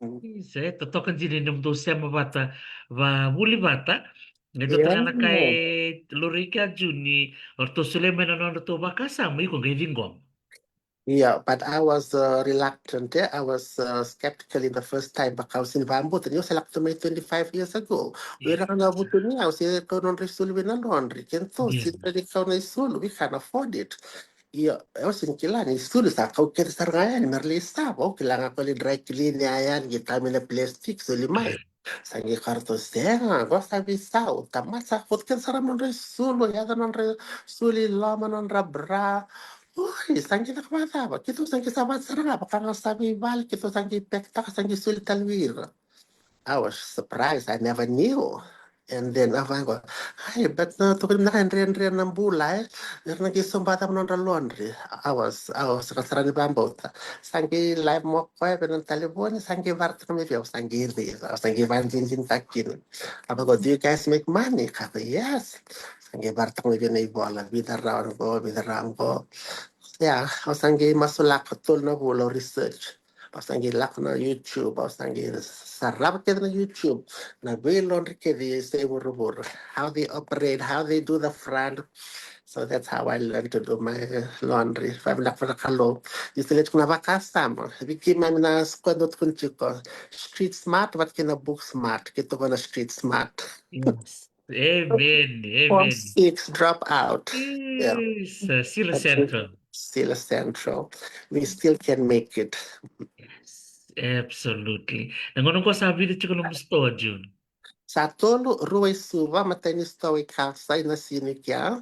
Mm. Isa, e totoka dina ni nomudou sema vata, vavuli vata. Qai dua tale ga na ka e laurai kina o Juni, o ratou solia mai na nodratou vakasama, iko qai ciqoma. Yeah, but I was, uh, reluctant, eh? I was, uh, skeptical in the first time, vaka au sega ni vakabauta ni au se lako tu mai twenty-five years ago. Ira ga na vutuniyau se kau nodra isulu vei na laundry, keitou sega ni kau na isulu, we can't afford it. Io, au sega ni kila ni isulu sa kau kece sara ga yani me ra lai sava. Au kila ga ko lai dry clean ya yani, qai tau mai na plastic, soli mai. Sa qai kaya ratou, sega, qo sa veisau. Tamata sa kauta kece sara nodra isulu, yaco nodra isulu i loma, nodra bra. Oi, sa qai caka vakacava? Keitou sa qai sava sara ga, vaka ga sa veivale, keitou sa qai pekitaka, sa qai soli tale vei ira. I was surprised, I never knew. And then au vaqo, ai, but na, toka ni na ka e dredre na bula, e. Era na qai soba cava nodra laundry. I was, I was sara sara ni vakabauta. Sa qai live mai o koya vei na talevoni, sa qai vakaraitaka mai vei au, sa qai raica, sa qai vakadinadinataka kina. Au vaqo, do you guys make money? Kaya, yes. Sa qai vakaraitaka mai vei na ivola, vica rawa qo, vica rawa qo. Ia, au sa qai masulaka tolu na vula au research. Au sa qai lako na YouTube, au sa qai sarava kece na YouTube. Na vei laundry kece e se vuravura. How they operate, how they do the front. So that's how I learned to do my laundry. Vakavinaka vua na Kalou. Ni sa lewe tiko na vakasama. Vei keimami na squad, dau tukuni tiko, street smart vata kei na book smart. Keitou na street smart. Yes. Amen. Form six drop out. Yeah. Yes, uh, Sila Central. Still a central. We still can make it. Yes, absolutely. Na gauna qo sa vica tiko nomu store, June? Sa tolu, rua i Suva, matai ni store i Kasa, i Nasinu kea.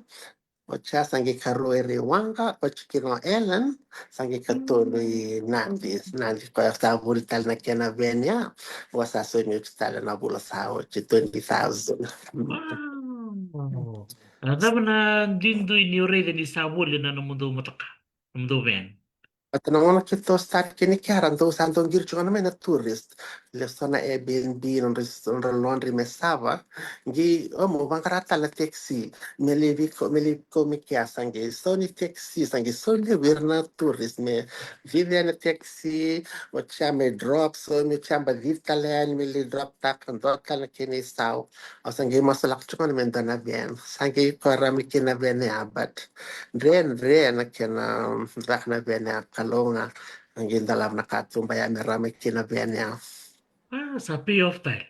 Oti ya sa qai karua i Rewaqa, oti kina o Ellen, sa qai katolu i Nadi. Nadi koya sa vuli tale na kena van ya. Qo sa saumi oti tale na vula sa oti, twenty thousand. Wow. A cava na duidui ni o raica ni sa voli na nomudou motoka, nomudou van? Oti na gauna keitou start kina kea, dou sa dau qiri tiko ga mai na tourist. Lesu na Airbnb, nodra, nodra laundry me sava. Qai, o, mo vaqara tale na taxi. Me lai vei ko, me lai vei ko me kea, sa qai sau ni taxi, sa qai sau levu ira na tourist. Me vica na taxi, oti ya me drop, so me oti ya baci tale yani, me lai drop taka, dua tale na kena isau. Au sa qai masulaka tiko ga me dua na van. Sa qai koya rawa mai kina na van ya, but dredre na kena caka na van ya, Kalou ga. Sa qai dolava na katuba ya me rawa mai kina na van ya. Ah, sa pay off tale.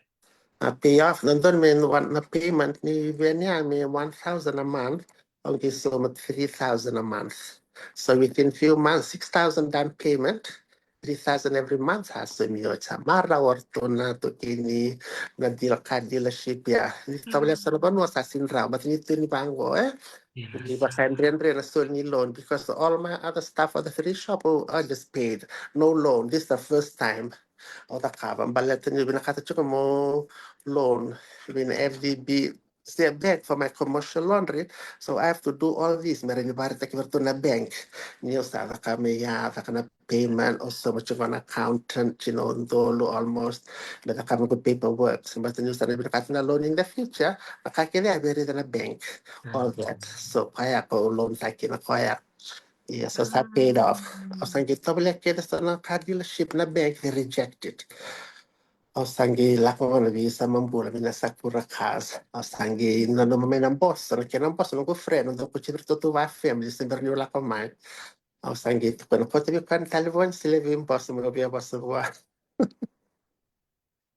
Na pay off, na donu me na payment ni van ya me one thousand a month, au qai sauma three thousand a month. So within few months, six thousand down payment, three thousand every month, sa saumi oti. Sa marau o ratou na toki ni na deal, car dealership ya. Ni tavale sa na vanua sa sini rawa, but ni tu ni vaqo, e? Ni vaka dredre na soli ni loan, because all my other stuff for the three shop, oh, I just paid. No loan. This is the first time. Au cakava, baleta niu vinakata tiko mo loan vei na F D B, say, a bank for my commercial laundry. So I have to do all this. Me rawa ni vakaraitaki vei ratou na bank. Niu sa caka mai ya, caka na payment, au sauma tiko na accountant, tiko na udolu almost. Me caka noqu paperwork. So, but niu sa na vinakata na loan in the future, na ka kece ya me raica na bank. All that. So koya ko loan taki na koya. Yes, so sa paid off. Au sa qai tavale kece so na car dealership, na bank, they rejected. Au sa qai lako gona vei Samabula, vei na Sakura Cars. Au sa qai nanuma mai na boss, na kena boss, noqu friend, au dau kauti vei iratou tu va family, se bera niu lako mai. Au sa qai tukuna, kauta vei koya na talevoni, solia vei boss, mo via vosa vua.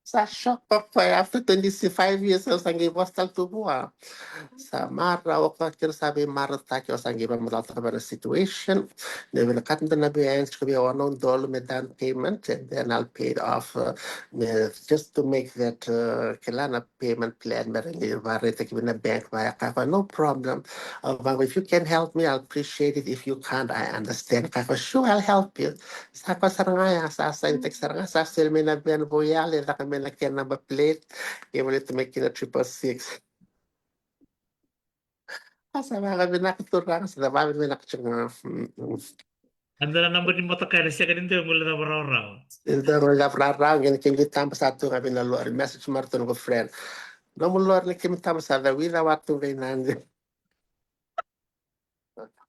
Sa shock o koya, after twenty-five years, au sa qai vosa tale tu vua. Sa marau o koya, kena sa veimarautaki, au sa qai vakamacalataka vua na situation. Niu vinakata na van, tiko vei au na udolu me down payment, and then I'll pay it off, uh, me, just to make that, uh, kila na payment plan, me rawa ni vakaraitaki vei na bank, vaya, kaya o koya, no problem. Au vaqo, if you can help me, I'll appreciate it. If you can't, I understand. Kaya o koya, sure, I'll help you. Sa koya sara ga ya, sa sainitaki sara ga, sa soli mai na van vou ya, lai caka mai na kena number plate, kei volita mai kina triple six. A sa vakavinaka turaga, sa da vakavinaka tiko ga. Mm, mm. A dua na naba ni motoka ena sega ni dua e guilecava rawarawa. E dua e guilecava rawarawa, qai na kequ itaba sa tu ga vei na lori. Message mai ratou noqu friend. Nomu lori na kemu itaba sa cavuica watu qai Nadi.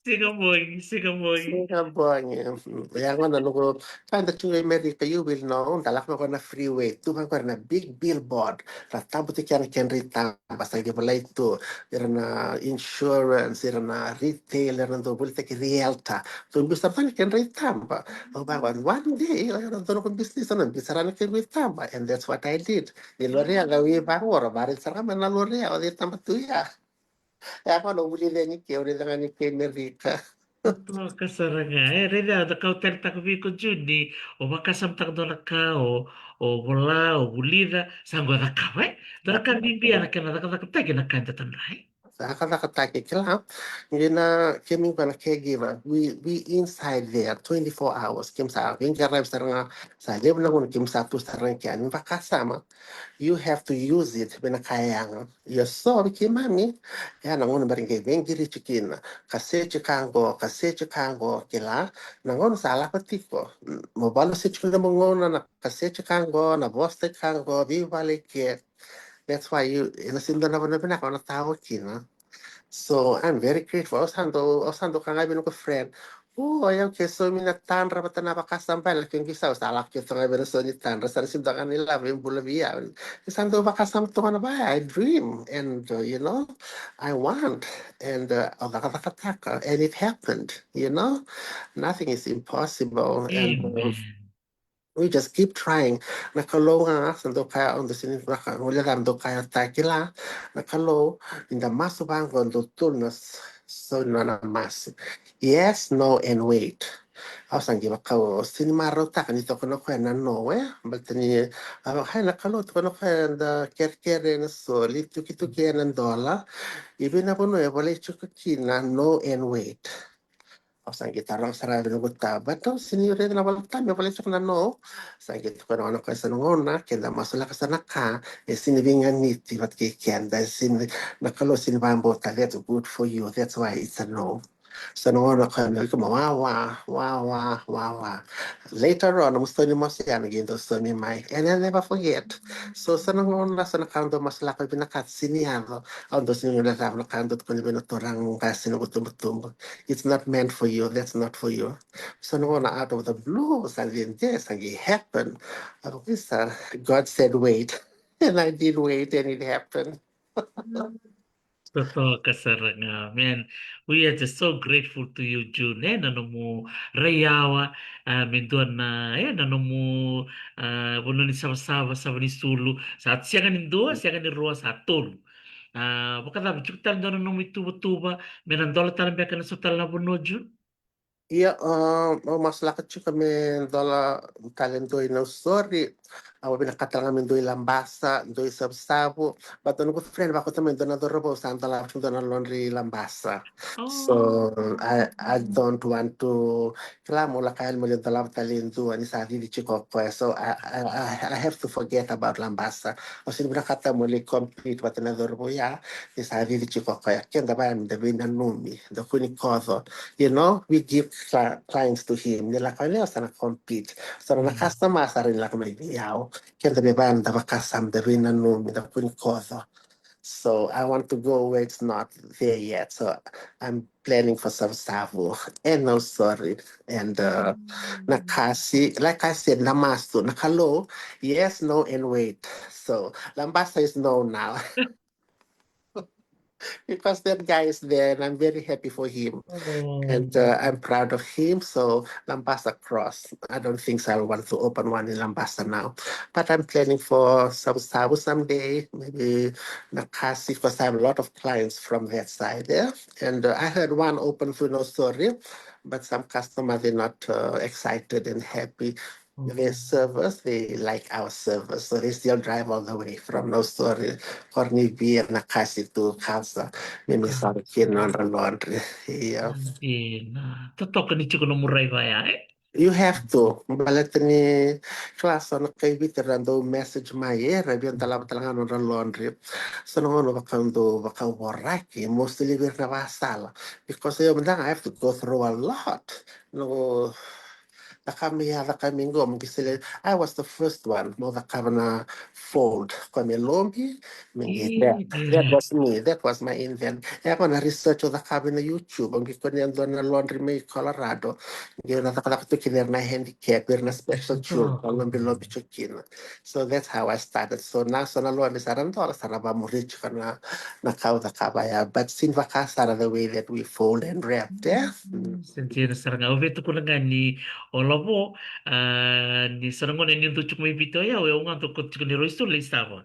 Siga bogi, siga bogi. Siga bogi. Mm, ya gona noqu, ka da tu qai Amerika, you will know, da lako mai qo na freeway, tu mai qo na big billboard. Ra tabu tiko kina na kedra itaba, sa qai volai tu. Ira na insurance, ira na retail, ira na dau volitaki realtor. Dau biu sara tale na kedra itaba. Au vaqo, one day, o ira na dau noqu business, au na biu sara na kequ itaba. And that's what I did. Ni lori ya, qai vaqo, ra vakarai sara ga mai na lori ya, o itaba tu ya. E, a, au na vulica yani ke, au raica ga ni ke Amerika. Totoka sara ga. E, raica, au na kau tale taka vei iko June, o vakasamataka dua na ka, o, o vola, o vulica, sa qo cakava, e? Dua na ka bibi ya na kena cakacakataki na ka eda tadra, e? Cakacakataki, kila. Qai na kemi qo na caregiver. We, we inside there twenty-four hours. Kemi sa veiqaravi sara ga, sa levu na gauna kemi sa tu sara ga kea. Ni vakasama, you have to use it, vei na ka yaga. Ia so vei keimami, ya na gauna bera qai veiqiriti kina. Kaseti ka qo, kaseti ka qo, kila. Na gauna sa lako tiko. Mo valu seti kina mo gauna na kaseti ka qo, na vosa ka qo, veivale ke. That's why you, ena sega ni dua na vanua vinaka o na tawa kina. So I'm very grateful. Au sa dau, au sa dau kaya ga vei noqu friend, o, o yau ke saumi na tadra vata na vakasama, bale ke qai sau sa lako ke toka vei na sau ni tadra, sa na sega ni dua ga na ilavo e bula vei au. Ni sa dau vakasama toka na vaya, I dream, and, uh, you know, I want, and, uh, au cakacakataka, and it happened, you know. Nothing is impossible, and, uh, we just keep trying. Na Kalou ga, sa dau kaya, au dau sega ni vaka, au dau kaya, takila, na Kalou, ni da masu vaqo, dau tolu na s-, So nona mask. Yes, no, and wait. Au sa qai vaka au sini marautaka ni tokona koya na no, e? Baleta ni a vaka na Kalou tokona koya da kerekere na soli, tukituki ena dola. Even na vanua e volai tiko kina no and wait. Au sa qai taroga sara vei noqu ta, but au sini raica na valeta me volai tiko na no. Sa qai tukuna na koya sa na gauna keda masulaka sa na ka e sini veiganiti vata kei keda, e sini, na Kalou sini vakabauta, that's good for you, that's why it's a no. So na gauna koya me vika ma wa wa wa wa wa wa. Later on, na musoni masu ya na qai dau somi mai, and I never forget. So sa na gauna sa na ka dau masulaka vinaka sini yaco. Au dau sini gole cava na ka dau tukuni vei na turaga qase na vutubutubu. It's not meant for you. That's not for you. So na gauna out of the blue, sa dede, sa qai happen. Au visa, God said wait. And I did wait and it happened. Totoka sara ga, man. We are just so grateful to you, June. E, na nomu rai yawa, a, me dua na, e, na nomu, a, vanua ni savasava, sava ni sulu. Sa sega ni dua, sega ni rua, sa tolu. A, vakacava, tiko tale dua na nomu ituvatuva me na dola tale beka na so tale na vanua, June? Ia, a, au masulaka tiko me dola tale dua i Nausori. Au vinakata ga me dua i Labasa, dua i Savusavu. But au noqu friend vakauta mai dua na cauravou sa dola tiko dua na laundry i Labasa. So I, I don't want to, kila, mo laka yani mo lai dolava tale dua ni sa cici tiko o koya. So I, I, I have to forget about Labasa. Au sini vinakata mo lai compete vata na cauravou ya ni sa cici tiko o koya. Keda vaya me da veinanumi, da kua ni koco. You know, we give cli-, clients to him. Ni lako yani o sa na compete. So na customer sa rawa ni lako mai vei au. Keda me vaya me da vakasama, da veinanumi, da kua ni koco. So I want to go where it's not there yet. So I'm planning for Savusavu and Nausori and, uh, Nakasi. Like I said, na masu, na Kalou, yes, no, and wait. So Labasa is no now. Because that guy is there and I'm very happy for him. And, uh, I'm proud of him. So Labasa cross. I don't think so I want to open one in Labasa now. But I'm planning for Savusavu someday, maybe Nakasi, because I have a lot of clients from that side there. And, uh, I had one open for Nausori, but some customer, they're not, uh, excited and happy. Their service, they like our service. So they still drive all the way from Nausori, Kornivia, Nakasi to Kasa. Me mai sara kina na nodra laundry. Ia. Dina. Totoka ni tiko nomu rai vaya, e? You have to. Baleta ni, kila, so na kai Viti era dau message mai, e, era via dolava tale ga na nodra laundry. So na gauna vaka dau vakavoraki, mostly vei ira na vakasala. Because io mada ga, I have to go through a lot. No, cakava mai ya, cakava mai qo, mo qai solia. I was the first one mo cakava na fold. Koya me lobi, me qai wrap. That was me. That was my invent. E, qo na research au cakava ena YouTube. Au qai kunea e dua na laundry mai Colorado. Qai na cakacaka tu kina na handicap, ira na special children, ka lobilobi tu kina. So that's how I started. So na, so na laundry sa ra dola, sa ra vamuri tiko na, na ka au cakava ya. But sini vaka sara the way that we fold and wrap, e? Sa dina sara ga. Au via tukuna ga ni o Lavo, a, ni so na gauna ni dau tiko mai Viti o yau, e au ga dau kauta tiko ni rau i Sulu, lai sava.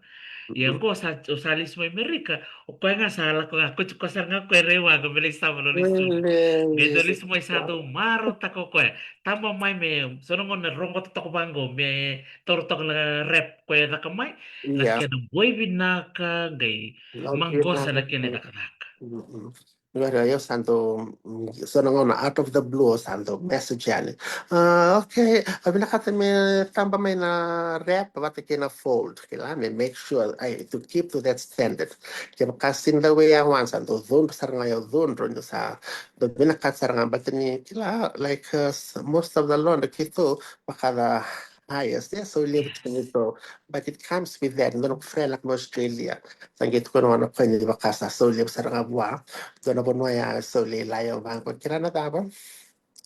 Ia qo sa, au sa lesu mai Amerika, o koya ga sa lako ga, kauti koya sara ga o koya e rai waqa me lai sava, lai Sulu. Me dau lesu mai sa dau marautaka o koya. Taba mai me, so na gauna rogoca toka vaqo, me taura toka na wrap koya e caka mai. Na kena boi vinaka, qai maqosa na kena cakacaka. Qori au sa dau, mm, so na gauna out of the blue, au sa dau message yani. A, okay, au vinakata me taba mai na wrap vata kei na fold, kila, me make sure I to keep to that standard. Kevaka sini the way I want, sa dau cudru sara ga, au cudru, ni sa dau vinakata sara ga, baleta ni, kila, like, uh, s-, most of the laundry keitou, vaka the highest, e, so levu tiko ni so. But it comes with that. Dua noqu friend lako mai Australia, sa qai tukuna vua o koya ni vaka sa so levu sara ga vua. Dua na vanua ya so lailai, au vaqo, kila na cava?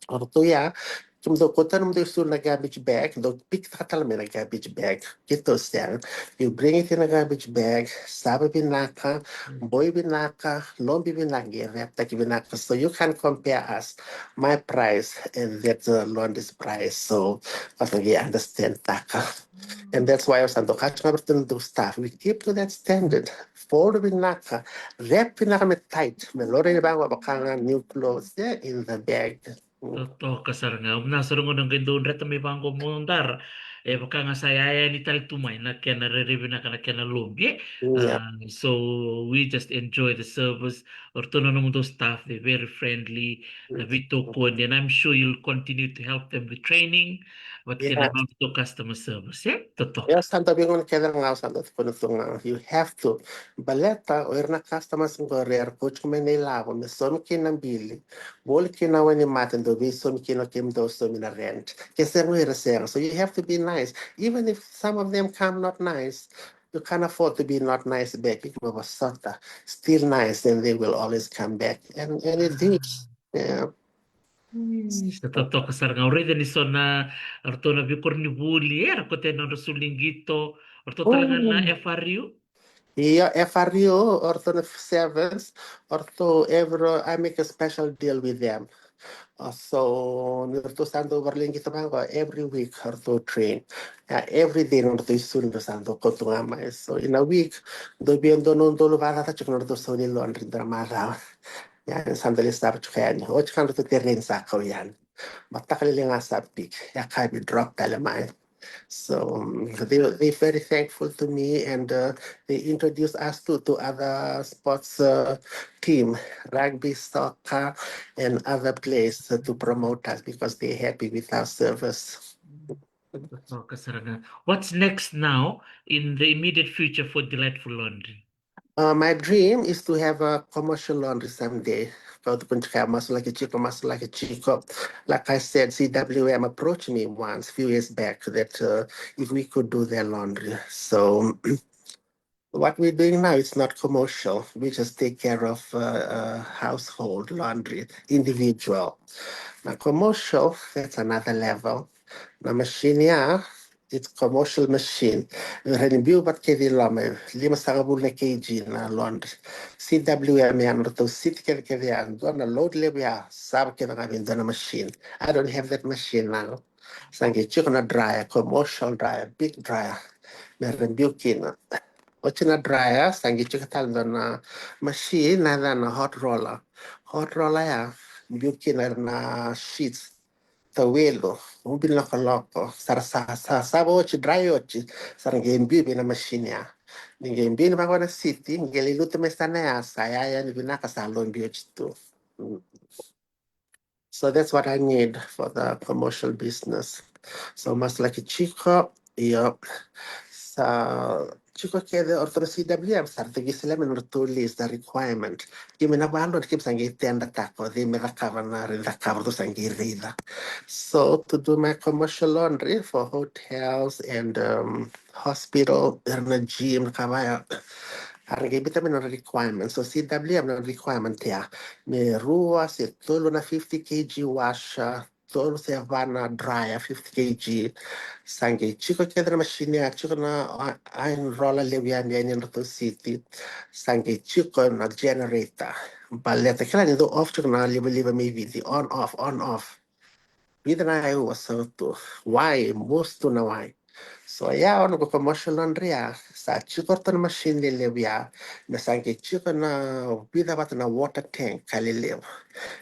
O ratou ya, Kemudou kauta nomudou isulu na garbage bag, dou pikitaka tale mai na garbage bag. Keitou sega. You bring it in a garbage bag, sava vinaka, boi vinaka, lobi vinaka, qai wrap-taki vinaka. So you can't compare us, my price and that, uh, laundry's price. So, vata qai understand-taka. And that's why au sa dau kaya tiko vei iratou na noqu staff, we keep to that standard. Fold vinaka, wrap vinaka me tight, me laurai vaqo vaka ga new clothes, yeah, in the bag. Mm. Totoka sara ga. Au na sara ga na qai dau dreta mai vaqo mo dara. E vaka ga sa yaya ni tale tu mai na kena rairai vinaka, na kena lobi, e? Yeah. Uh, so we just enjoy the service. O ratou na nomudou staff, they're very friendly, na veitokoni, and I'm sure you'll continue to help them with training, but kena, yeah, nodratou customer service, e? Totoka. Ia, sa dau veigauna kece ga au sa dau tukuna tu ga, you have to. Baleta o ira na customers qori era kauti iko mai na ilavo me saumi kina na bili, voli kina na wainimate, dou veisaumi kina o kemudou saumi na rent. Ke sega o ira, sega. So you have to be nice. Even if some of them come not nice, you can't afford to be not nice back. Iko mo vosota, still nice, and they will always come back. And, and it did. Yeah. Io, sa totoka sara ga. Au raica ni so na, o ratou na veikoronivuli, e, ra kauta na nodra sulu ni qito. O ratou tale ga na F R U? Io, F R U, o ratou na sevens, o ratou every, I make a special deal with them. Uh, so ni ratou sa dau vakarau lai qito vaqo, every week o ratou train. Ia, every day nodratou isulu sa dau kauta ga mai. So in a week, dau via dua na udolu vakacaca tiko nodratou sau ni laundry, dua na macawa. Ia, sa dau lai sava tiko yani. Oti ga nodratou tereni sa kau yani. Mataka lailai ga sa pick. Ia, ka via drop tale mai. So, um, they, they're very thankful to me, and, uh, they introduce us to, to other sports, uh, team, rugby, soccer, and other place, uh, to promote us because they're happy with our service. Totoka sara ga. What's next now in the immediate future for Delightful Laundry? Uh, my dream is to have a commercial laundry someday. Kau tukuna tiko ya, masulaki tiko, masulaki tiko. Like I said, C W M approached me once, few years back, that, uh, if we could do their laundry. So, what we're doing now is not commercial. We just take care of, uh, uh, household laundry, individual. Now, commercial, that's another level. Na machine ya, it's commercial machine. Rawa ni biu vata kece i loma, e limasagavulu na kg na laundry. C W M ya, nodratou siti kece kece ya, dua na load levu ya, sava kece ga vei dua na machine. I don't have that machine now. Sa qai tiko na dryer, commercial dryer, big dryer. Me ra biu kina. Oti na dryer, sa qai tiko tale dua na machine, na yacana hot roller. Hot roller ya, biu kina na sheets, tauwelu, ubi ni lokoloko, sa ra sa, sa, sava oti, dry oti, sa ra qai biu vei na machine ya. Ni qai biu ni vaqo na siti, qai lai lutu mai sa na ya, sa yaya ni vinaka, sa lobi oti tu. Mm. So that's what I need for the commercial business. So masulaki tiko, io, sa tiko kece o ratou na C W M, sa ratou qai solia mai na nodratou list, the requirement. Keimami na valu, keimami sa qai tender-taka o cei me cakava na, ra cakava, ratou sa qai raica. So to do my commercial laundry for hotels and, um, hospital, era na gym, na ka vaya. Era qai biuta mai na requirement. So C W M na requirement ya, me rua se tolu na fifty K G washer, tolu se va na dryer fifty K G. Sa qai tiko kece na machine ya, tiko na i-, iron roller levu ya, ni, ni nodratou siti. Sa qai tiko na generator. Baleta kila ni dau off tiko na livaliva mai Viti, on off, on off. Vica na aua sa tu. Wai, mosi tu na wai. So ya, o noqu commercial laundry ya, sa tiko ratou na machine lelevu ya, me sa qai tiko na vica vata na water tank ka lelevu.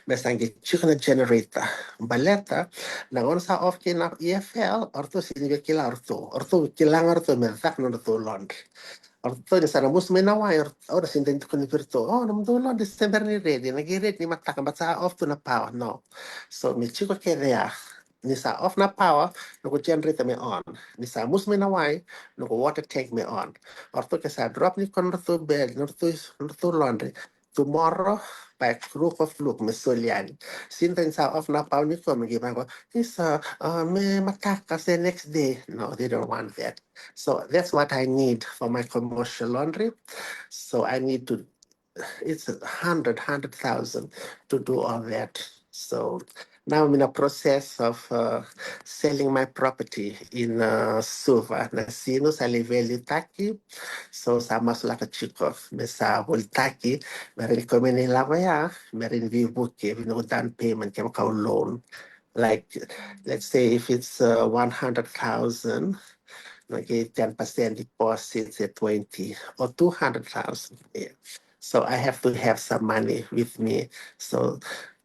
Me sa qai tiko na generator. Baleta na gauna sa off kina na E F L, o ratou sega ni via kila o ratou. O ratou kila ga o ratou me caka na nodratou laundry. O ratou ni sa na mosi mai na wai, o ratou, o ratou sega ni tukuna vei iratou, o, nomudou laundry se bera ni ready, na qai ready ni mataka, but sa off tu na power, no. So me tiko kece ya. Ni sa off na power, noqu generator me on. Ni sa mosi mai na wai, noqu water tank me on. O ratou ke sa drop ni ko nodratou bed, nodratou, nodratou laundry, tomorrow, by crook or fluke, me soli yani. Since ni sa off na power ni ko, me qai vaqo, ni sa, uh, me mataka se next day. No, they don't want that. So that's what I need for my commercial laundry. So I need to, it's a hundred, hundred thousand to do all that. So Now I'm in a process of uh, selling my property in uh, Suva. Na sinu sa lai value taki. So sa masulaka tiko me sa volitaki. Me rawa ni kau me na ilavo ya. Me rawa ni veivuke, vei noqu down payment, kevaka au loan. Like, let's say if it's uh, one hundred thousand, okay, ten percent deposit, say twenty or two hundred thousand. Yeah. So I have to have some money with me. So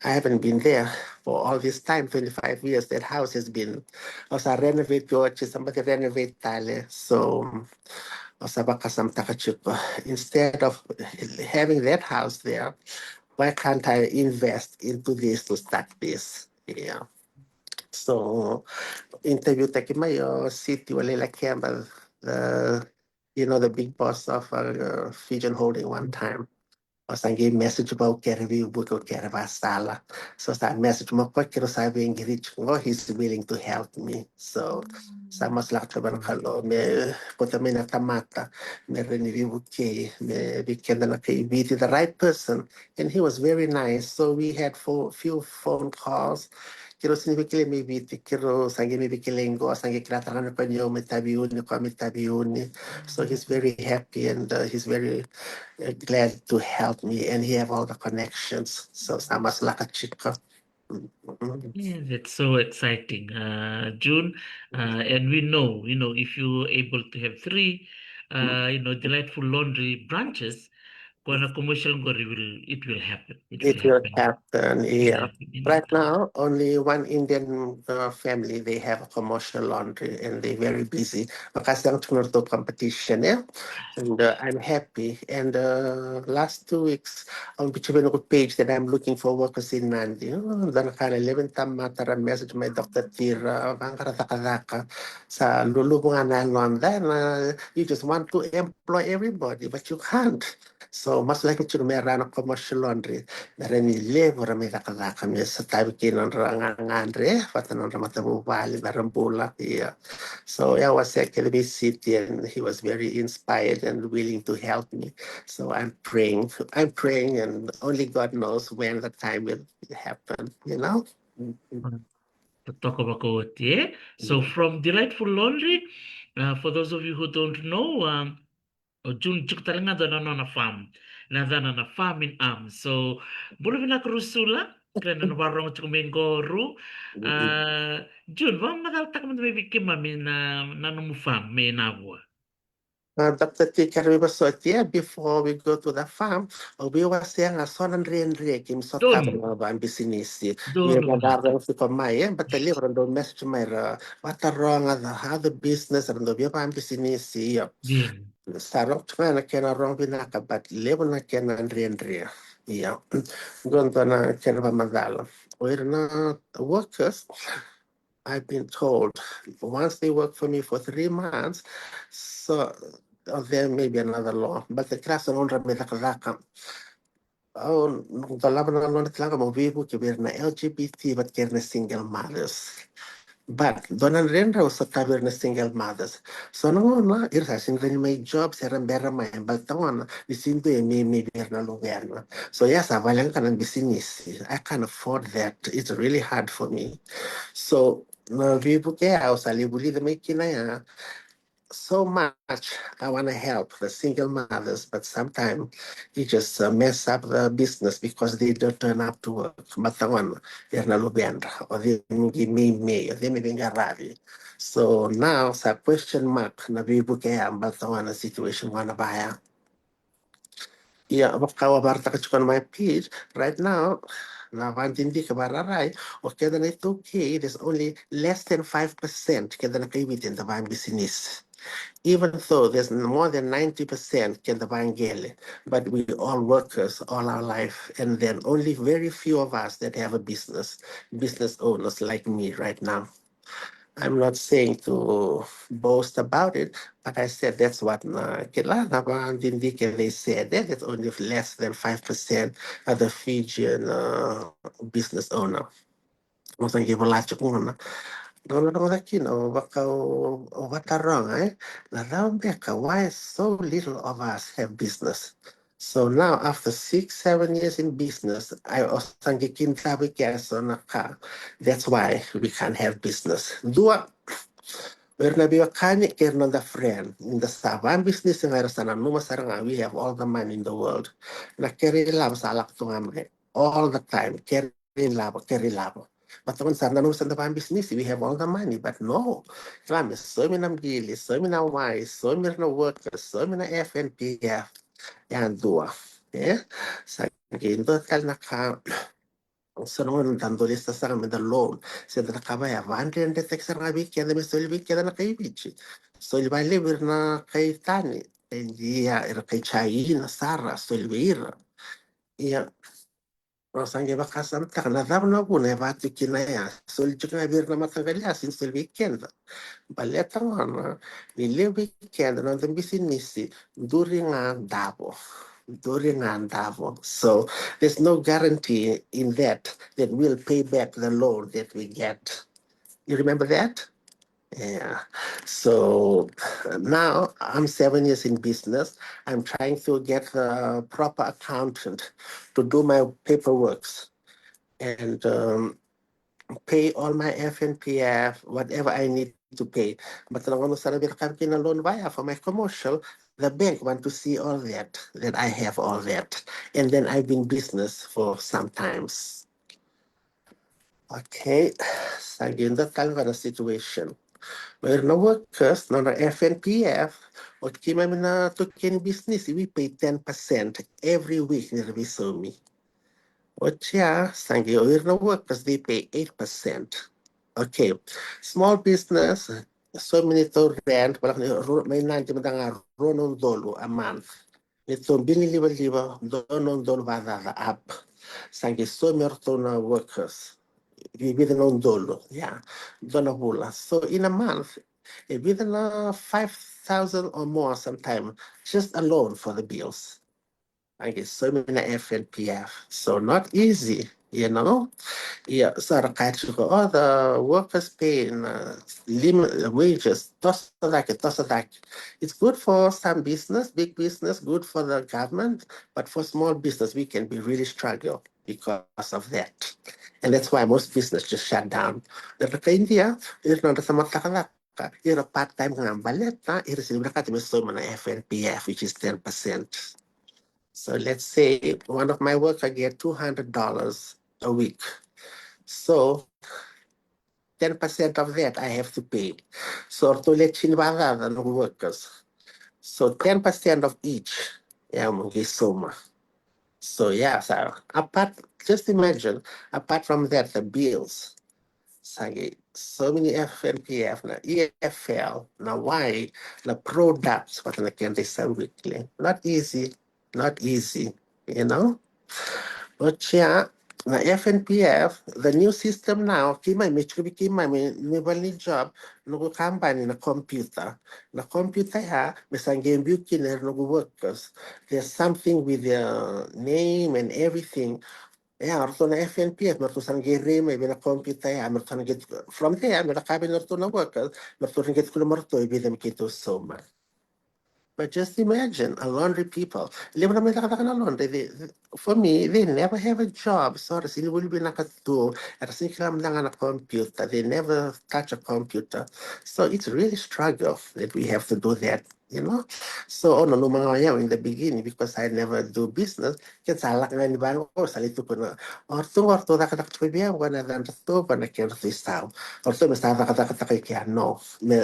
I haven't been there for all this time, twenty-five years. That house has been, au sa renovate, or somebody renovate tale. So au sa vakasamataka tiko, instead of having that house there, why can't I invest into this to start this? Yeah. So interview taki mai o City Wale Lakeba, the you know, the big boss of uh, Fijian Holding one time. Au sa qai message vua, au kere veivuke, au kere vakasala. So sa message mai o koya, keirau sa veiqiri tiko qo, he's willing to help me. So sa masulaka tiko vua na Kalou me kauta mai na tamata me rawa ni veivukei, me vei keda na kai Viti, the right person. And he was very nice. So we had a few phone calls. Keirau sega ni veikilai mai Viti, keirau sa qai mai veikilai qo, sa qai kila tale ga o koya ni au mai Taveuni, o koya mai Taveuni. So he's very happy and uh, he's very uh, glad to help me, and he have all the connections. So sa masulaka tiko. Mm. Yeah, that's so exciting, uh, June. Uh, and we know, you know, if you're able to have three, uh, you know, Delightful Laundry branches, ko na commercial qori will, it will happen. It It will will happen. happen, It will yeah. happen in Right no time. Now, only one Indian uh, family, they have a commercial laundry and they're very busy. Vakasega tiko na nodratou competition, yeah? And uh, I'm happy. And uh, last two weeks, au biuta vei noqu page that I'm looking for workers in Nadi. Oh, dua na ka na levu ni tamata ra message mai, Doctor Tira, vaqara cakacaka. Sa luluvu ga na yaloda, and uh, you just want to employ everybody, but you can't. So masulaki tiko me ra na commercial laundry, me ra ni levu ra mai cakacaka, me sotavi kina nodra gagadre vata na nodra matavuvale, na nodra bula. Ia. So ia, au wasea kece vei City, and he was very inspired and willing to help me. So I'm praying, I'm praying, and only God knows when the time will happen, you know? Totoka vakaoti, eh? So from Delightful Laundry, uh, for those of you who don't know, um, o June tiko tale ga dua na nona farm. Na yacana na Farm in Arms. So bula vinaka Rusula, kila na nona vakarorogo tiko mai qo Ru. Uh, June, vakamacalataka mada mai vei keimami na, na nomu farm mai Navua. Uh, Doctor T, kerea vei vosoti, yeah, before we go to the farm, au via wasea ga so na dredre keimami sotava na vakabisinisi. Donu. Via na rau tiko mai, eh, baleta levu ra dau message mai ra vataroga the, how the business, ra dau via vakabisinisi, io. Sa rogo tiko ga na kena rogo vinaka, but levu na kena dredre. Io. Qo dua na kena vakamacala. O ira na workers, I've been told once they work for me for three months, so oh, there may be another law. But the class on me cakacaka. Oh, dolava na law na talaga mo veivuke vei ira na L G B T vata kei ira na single mothers. But dua na dredre au sotava vei ira na single mothers. So na gauna ira sa sega ni mai job se ra bera mai, baleta gona ni sega ni dua e meimei vei ira na luvena. So ia sa vale ga na bisinisi. I can't afford that. It's really hard for me. So na veivuke au sa lai vulica mai kina ya. So much I want to help the single mothers, but sometimes you just uh, mess up the business because they don't turn up to work. Baleta gona ira na luvedra, o cei me qai meimei, o cei me veiqaravi. So now sa question mark na veivuke ya, baleta gona situation gona vaya. Ia, vaka au vakaraitaka tiko na my page, right now, na vakadidike vakararai, o keda na iTaukei, there's only less than five percent keda na kai Viti eda vakabisinisi. Even though there's more than ninety percent keda vakaqele, but we all workers all our life, and then only very few of us that have a business, business owners like me right now. I'm not saying to boast about it, but I said that's what na kila na vakadidike they said, eh, that's only less than five percent of the Fijian uh, business owner. Au sa qai vola tiko gona. Dou na rogoca kina, o vaka o vataroga, eh? Na cava beka, why so little of us have business? So now, after six, seven years in business, I also get kintavi cash on a car. That's why we can't have business. Dua, we're na be a kani, kere na the friend. In the Sava business, and I sana numa saranga, we have all the money in the world. Na kere lava sa lak tunga mai all the time. Kere lava, kere lava. But the ones that are not the business, we have all the money, but no. Kila me so many bili, so many wai, so many workers, so many F N P F. Ya dua. Eh? Sa ke dua tale na ka. So no one than dolista sara me the loan. Se da kava ya vandre and the tax sara vei keda me soli vei keda na kai Viti. Soli vale vir na kai tani. And ya era kai China sara soli vei ira. Ia. Au sa qai vakasamataka na cava na vuna e vaka tu kina ya. Soli tiko ga vei ira na mataqali a sini soli vei keda. Baleta gona ni levu vei keda na noda bisinisi duri ga davo. Duri ga davo. So there's no guarantee in that that we'll pay back the loan that we get. You remember that? Yeah. So now I'm seven years in business. I'm trying to get the proper accountant to do my paperworks and um, pay all my F N P F, whatever I need to pay. But the one who started with a loan via for my commercial, the bank want to see all that, that I have all that. And then I've been business for sometimes. Okay, sa qai dua tale ga na situation. Mai ira na workers, na nodra F N P F, o keimami na token business, we pay ten percent every week ni ra veisaumi. Oti ya, sa qai o ira na workers, they pay eight percent. Okay, small business, so many to rent, balaka ni ro-, mai Nadi mada ga rua na udolu a month. Ni tou bini livaliva, dua na udolu vakacaca up. Sa qai saumi iratou na workers. Vica na udolu, yeah, dua na vula. So in a month, e vica na five thousand or more sometime, just alone for the bills. Sa qai saumi na F N P F. So not easy, you know. Yeah, so ra kaya tiko, oh, the workers pay in uh, limit wages, toso cake, toso cake. It's good for some business, big business, good for the government, but for small business, we can be really struggle because of that. And that's why most business just shut down. Ira na kai Idia, ira na nodra tamata cakacaka, ira part-time ga baleta, ira sini vinakata me sauma na F N P F, which is ten percent. So let's say one of my worker get two hundred dollars a week. So ten percent of that I have to pay. So ratou le tini vakacaca na workers. So ten percent of each, ya mo qai sauma. So yeah, so apart, just imagine, apart from that, the bills. Sa qai, so many F N P F, na E F L, na wai, na products, vata na kena isa weekly. Not easy, not easy, you know? Oti ya, na F N P F, the new system now, keimami, me tiko vei keimami, me vale ni job, noqu kabani na computer. Na computer ya, me sa qai biu kina ira noqu workers. There's something with their name and everything. Ia, o ratou na F N P F, me ratou sa na qai rai mai vei na computer ya, me ratou sa na qai, from there, me ra kaya vei na ratou na workers, me ratou na qai tukuna me ratou e vica me keitou sauma. But just imagine, a laundry people. Levu na mai cakacaka na laundry, they, they, for me, they never have a job. So, era sini vuli vinaka tu, era sini kila mada ga na computer. They never touch a computer. So, it's really struggle that we have to do that. You know? So, au nanuma ga o yau in the beginning, because I never do business, keda sa lako ga ni vaqo, sa lai tukuna, o ratou, o ratou cakacaka tiko vei au, vua na yacadratou, vua na kedratou isau. O ratou me sa cakacakataka i kea, no. Me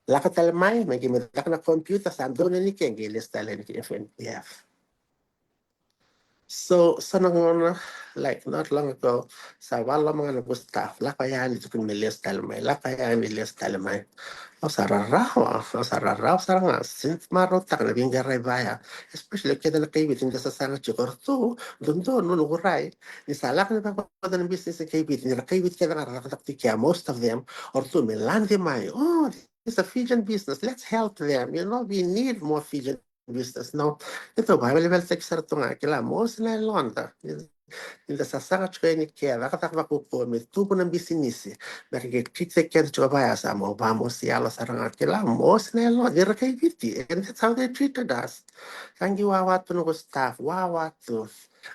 lako tale mai, me qai me caka na computer, sa donu yani ke, qai lesu tale yani ki F N P F. So, sa na gauna, like, not long ago, sa vakaloloma ga na noqu staff, lako yani, tukuni me lesu tale mai, lako yani, lesu tale mai. Au sa rarawa, au sa rarawa sara ga, since marautaka na veiqaravi vaya, especially keda na kai Viti, da sa saga tiko, o ratou dodonu, noqu rai, ni sa lako ni vakaoda na business na kai Viti, ni ra kai Viti keda ga ra cakacaka tiko kea, most of them, o ratou me lade mai, oh, this is a Fijian business, let's help them, you know, we need more Fijian business. No, keitou vakavelavelataki sara tu ga, kila, mostly na yaloda. Ni da sasaga tiko yani ke, cakacaka vakaukaua me tubu na bisinisi. Me ra qai treat-taki keda tiko vaya sa mo vamosi yalo sara ga kila, mosi na yalo, ni ra kai Viti. And that's how they treated us. Sa qai wawa tu noqu staff, wawa tu.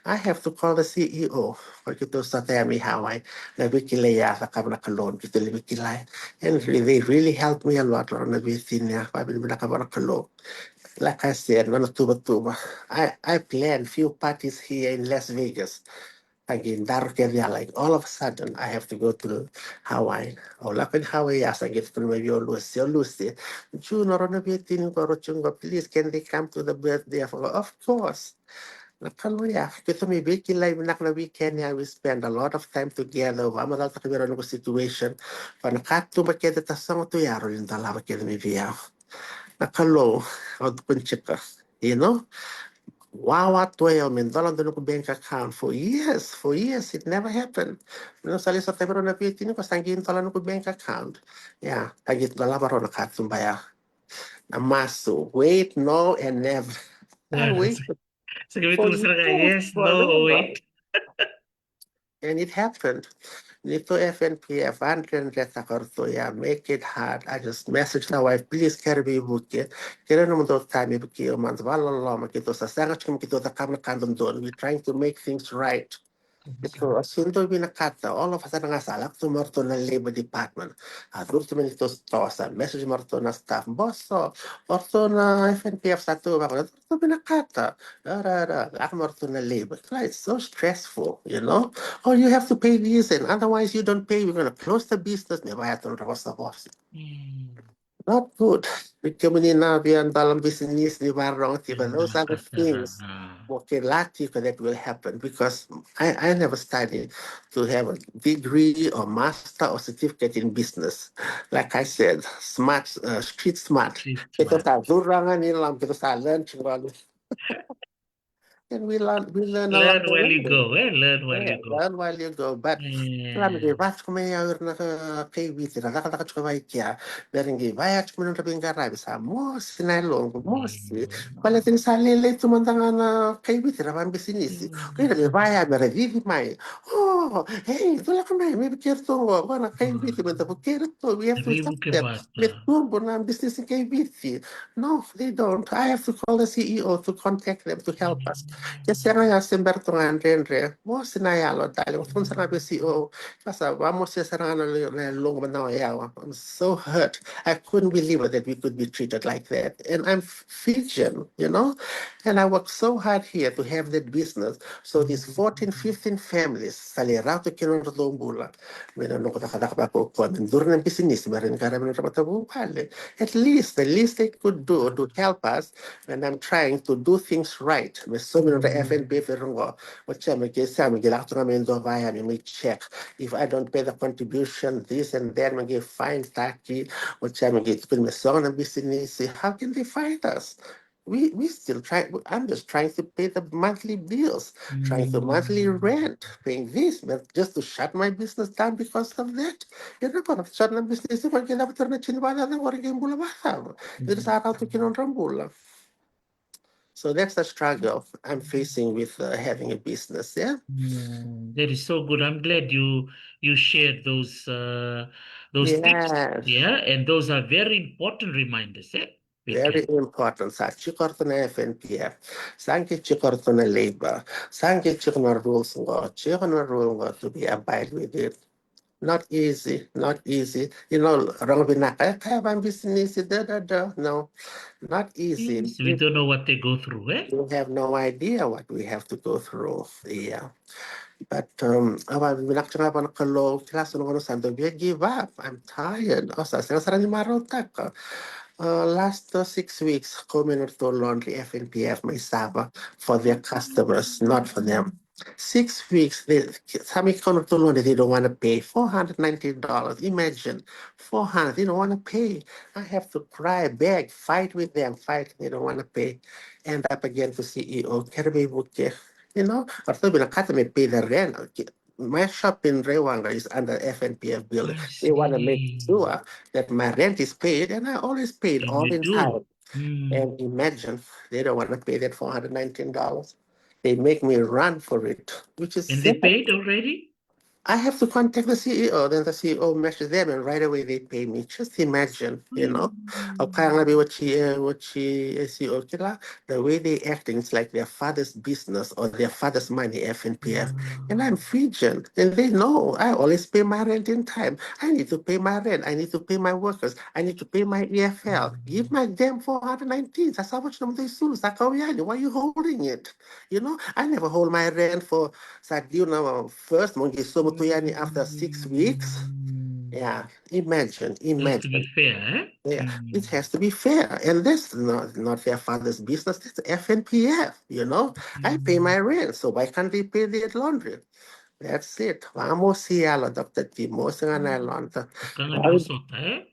I have to call the C E O. Ko keitou sota ya mai Hawaii. Na veikilai ya, cakava na Kalou, keitou lai veikilai. And re-, they really helped me a lot, Lord, na veitini ya, vavinavinaka vua na Kalou. Like I said, nona tuvatuva. I, I planned few parties here in Las Vegas. Sa qai daro kece ya, like, all of a sudden, I have to go to Hawaii. Au lako i Hawaii ya, sa qai tukuna mai vei au Lucy, au Lucy. June, o rau na veitini qo, rau tiko qo, please, can they come to the birthday? Of, of course. Na Kalou ya, keitou mai veikilai vinaka na weekend ya, we spend a lot of time together, vakamacalataka vei rau noqu situation. Vaka na katuba kece tasogo tu ya, rau lai dolava kece mai vei au. Na Kalou, au tukuna tiko, you know? Wawa tu o yau me dola dua noqu bank account for years, for years, it never happened. Ni sa lai sota vei rau na veitini qo, sa qai dola noqu bank account. Ya, sa qai dolava rau na katuba ya. Na masu, wait, no, and never. I waited. Sa qai vei tu sara ga, yes, no, wait. And it happened. Ni tu F N P F, Andre, Andre, takarato ya, make it hard. I just messaged my wife, please, kere veivuke. Kere nomudou time me vuki, o mada vakaloloma, keitou sa sega tiko me keitou cakava na ka dodonu. We're trying to make things right. Keitou, a sega ni dau vinakata, all of a sudden ga sa lako tu mai o ratou na Labour Department. A curu tu mai neitou sitoa, sa message mai o ratou na staff. Boso, o ratou na F N P F sa tu vaka, ratou vinakata. Ra, ra, ra, lako mai o ratou na Labour. It's like so stressful, you know? Oh, you have to pay this, and otherwise you don't pay, we're gonna close the business. Me vaya tu na vosa vosa. Not good. Ni kemuni na via dola bisinisi ni vakarorogo tiko, those are the things. Mo kila tiko that will happen because I, I never studied to have a degree or master or certificate in business. Like I said, smart, uh, street smart. Keitou sa curu ga ni loma, keitou sa learn tiko ga. And we learn, we learn along the way. Learn while you go, eh? Learn while you go. Learn while you go. But kila me qai vaka tiko mai o ira na kai Viti ra cakacaka tiko vaka i kea. Me ra qai vaya tiko mai nodra veiqaravi, sa mosi na yaloqu, mosi. Baleta ni sa lailai tu mada ga na kai Viti ra vakabisinisi. Kei ra qai vaya me ra cici mai. Oh, hey, dou lako mai, me vukei iratou qo, qo na kai Viti, me da vukei iratou, we have to help them. Me tubu na bisinisi kai Viti. No, they don't. I have to call the C E O to contact them to help us. Ke sega ya se bera tu ga dredre. Mosi na yalo, darling. Au tukuna sara ga vei C E O. Ka sa vamosi sara ga na yaloqu mada ga o yau. I'm so hurt. I couldn't believe it that we could be treated like that. And I'm Fijian, you know? And I work so hard here to have that business. So these fourteen, fifteen families, sa lai rawa tu kina nodratou bula. Me na noqu cakacaka vakaukauwa me duri na bisinisi me rawa ni qaravi nodra matavuvale. At least, the least they could do to help us, and I'm trying to do things right. Me saumi nodra F N P F vei ira qo. Oti ya me qai sa me qai lako tu ga me dua vaya me mai check. If I don't pay the contribution, this and that, me qai fine taki. Oti ya me qai tukuni me sogo na bisinisi. How can they find us? We, we still try, I'm just trying to pay the monthly bills, trying to monthly rent, paying this, but just to shut my business down because of that. You're not gonna shut my business. You're gonna get up there and chin bala, you're gonna get bula bala. There is a lot to kill on bula. So that's the struggle I'm facing with, uh, having a business, yeah? Mm, that is so good. I'm glad you, you shared those, uh, those tips. Yes. Yeah, and those are very important reminders, eh? Very important. Sa tiko ratou na F N P F. Sa qai tiko ratou na Labour. Sa qai tiko na rules qo. Tiko na rule qo to be abide with it. Not easy, not easy. You know, rogo vinaka, e kaya vakabisinisi, da, da, da. No, not easy. Yes, we don't know what they go through, eh? You have no idea what we have to go through. Yeah. But, um, au via vinaka tiko ga vua na Kalou, kila sa na gauna sa dau via give up. I'm tired. Au sa sega sara ni marautaka. Uh, last, uh, six weeks, kau mai na ratou laundry F N P F mai Sava for their customers, not for them. Six weeks, they, sa mai kau na ratou laundry, they don't wanna pay. Four hundred nineteen dollars, imagine. Four hundred, they don't wanna pay. I have to cry, beg, fight with them, fight, they don't wanna pay. End up again to C E O, kere veivuke. You know, o ratou vinakata me pay the rent. My shop in Rewaqa is under F N P F building. They wanna make sure that my rent is paid, and I always paid all in time. And imagine, they don't wanna pay that four hundred nineteen dollars. They make me run for it, which is And they sad. Paid already? I have to contact the C E O. Then the C E O messaged them, and right away they pay me. Just imagine, you know. Mm. Au kaya ga vei waji, e, waji, e, C E O kila, the way they acting, it's like their father's business or their father's money, F N P F. And I'm Fijian, and they know I always pay my rent in time. I need to pay my rent. I need to pay my workers. I need to pay my E F L. Give my damn four hundred nineteen. Sa sa waji nomudou isulu, sa kau yani. Why you holding it? You know, I never hold my rent for, sa due na first, mo qai sobu tu yani after six weeks. Mm. Yeah, imagine, imagine. It has to be fair, eh? Yeah, it has to be fair. And that's not, not their father's business. That's F N P F, you know? I pay my rent, so why can't they pay their laundry? That's it. Vamosi yalo, Doctor T, mosi ga na yalona. Ka ga ni vosota, eh?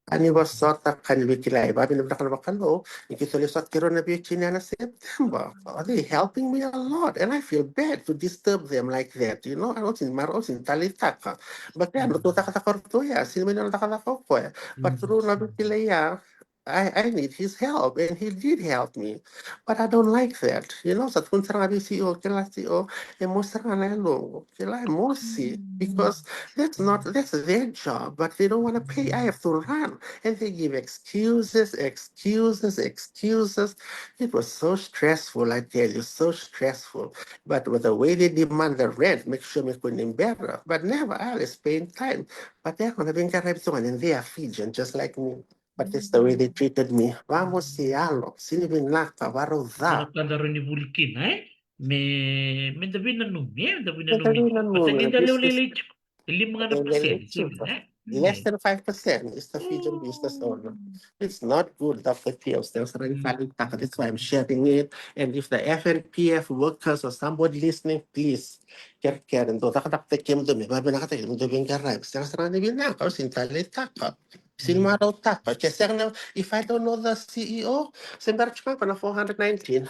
Ka ni vosota, ka ni veikilai. Vavinavinaka na vakalou ni keitou lai sota kei rau na veitini na September. Oh, they helping me a lot, and I feel bad to disturb them like that, you know? Au sega ni marau, au sega ni taleitaka. But yeah, ratou cakacaka ratou ya, sega ni mai na cakacaka o koya. But through na veikilai ya, I, I need his help, and he did help me. But I don't like that, you know? Sa tukuna sara ga vei C E O, kila C E O, e mosi sara ga na yaloqu. Kila, e mosi, because that's not, that's their job, but they don't wanna pay. I have to run. And they give excuses, excuses, excuses. It was so stressful, I tell you, so stressful. But with the way they demand the rent, make sure me kua ni bera. But never, I always pay in time. But they're gonna be in Caribbean, and they are Fijian, just like me. But that's the way they treated me. Vamosi yalo, sega ni vinaka, varau ca. Era ka da rawa ni vuli kina, eh? Me, me da veinanumi, eh? Me da veinanumi. Veinanumi, veinanumi. Sa ni da lewe lailai tiko. E lima ga na pasede, sega, eh? Less than five percent is the Fijian business owner. It's not good, Doctor T. Au sega ni taleitaka. That's why I'm sharing it. And if the F N P F workers or somebody listening, please, kerekere, dou cakacakataki kemudou me vavinakataki kemudou veiqaravi. Sega sara ni vinaka, au sega ni taleitaka. Sega ni marautaka. Ke sega na, if I don't know the C E O, se bera tiko ga na four hundred nineteen.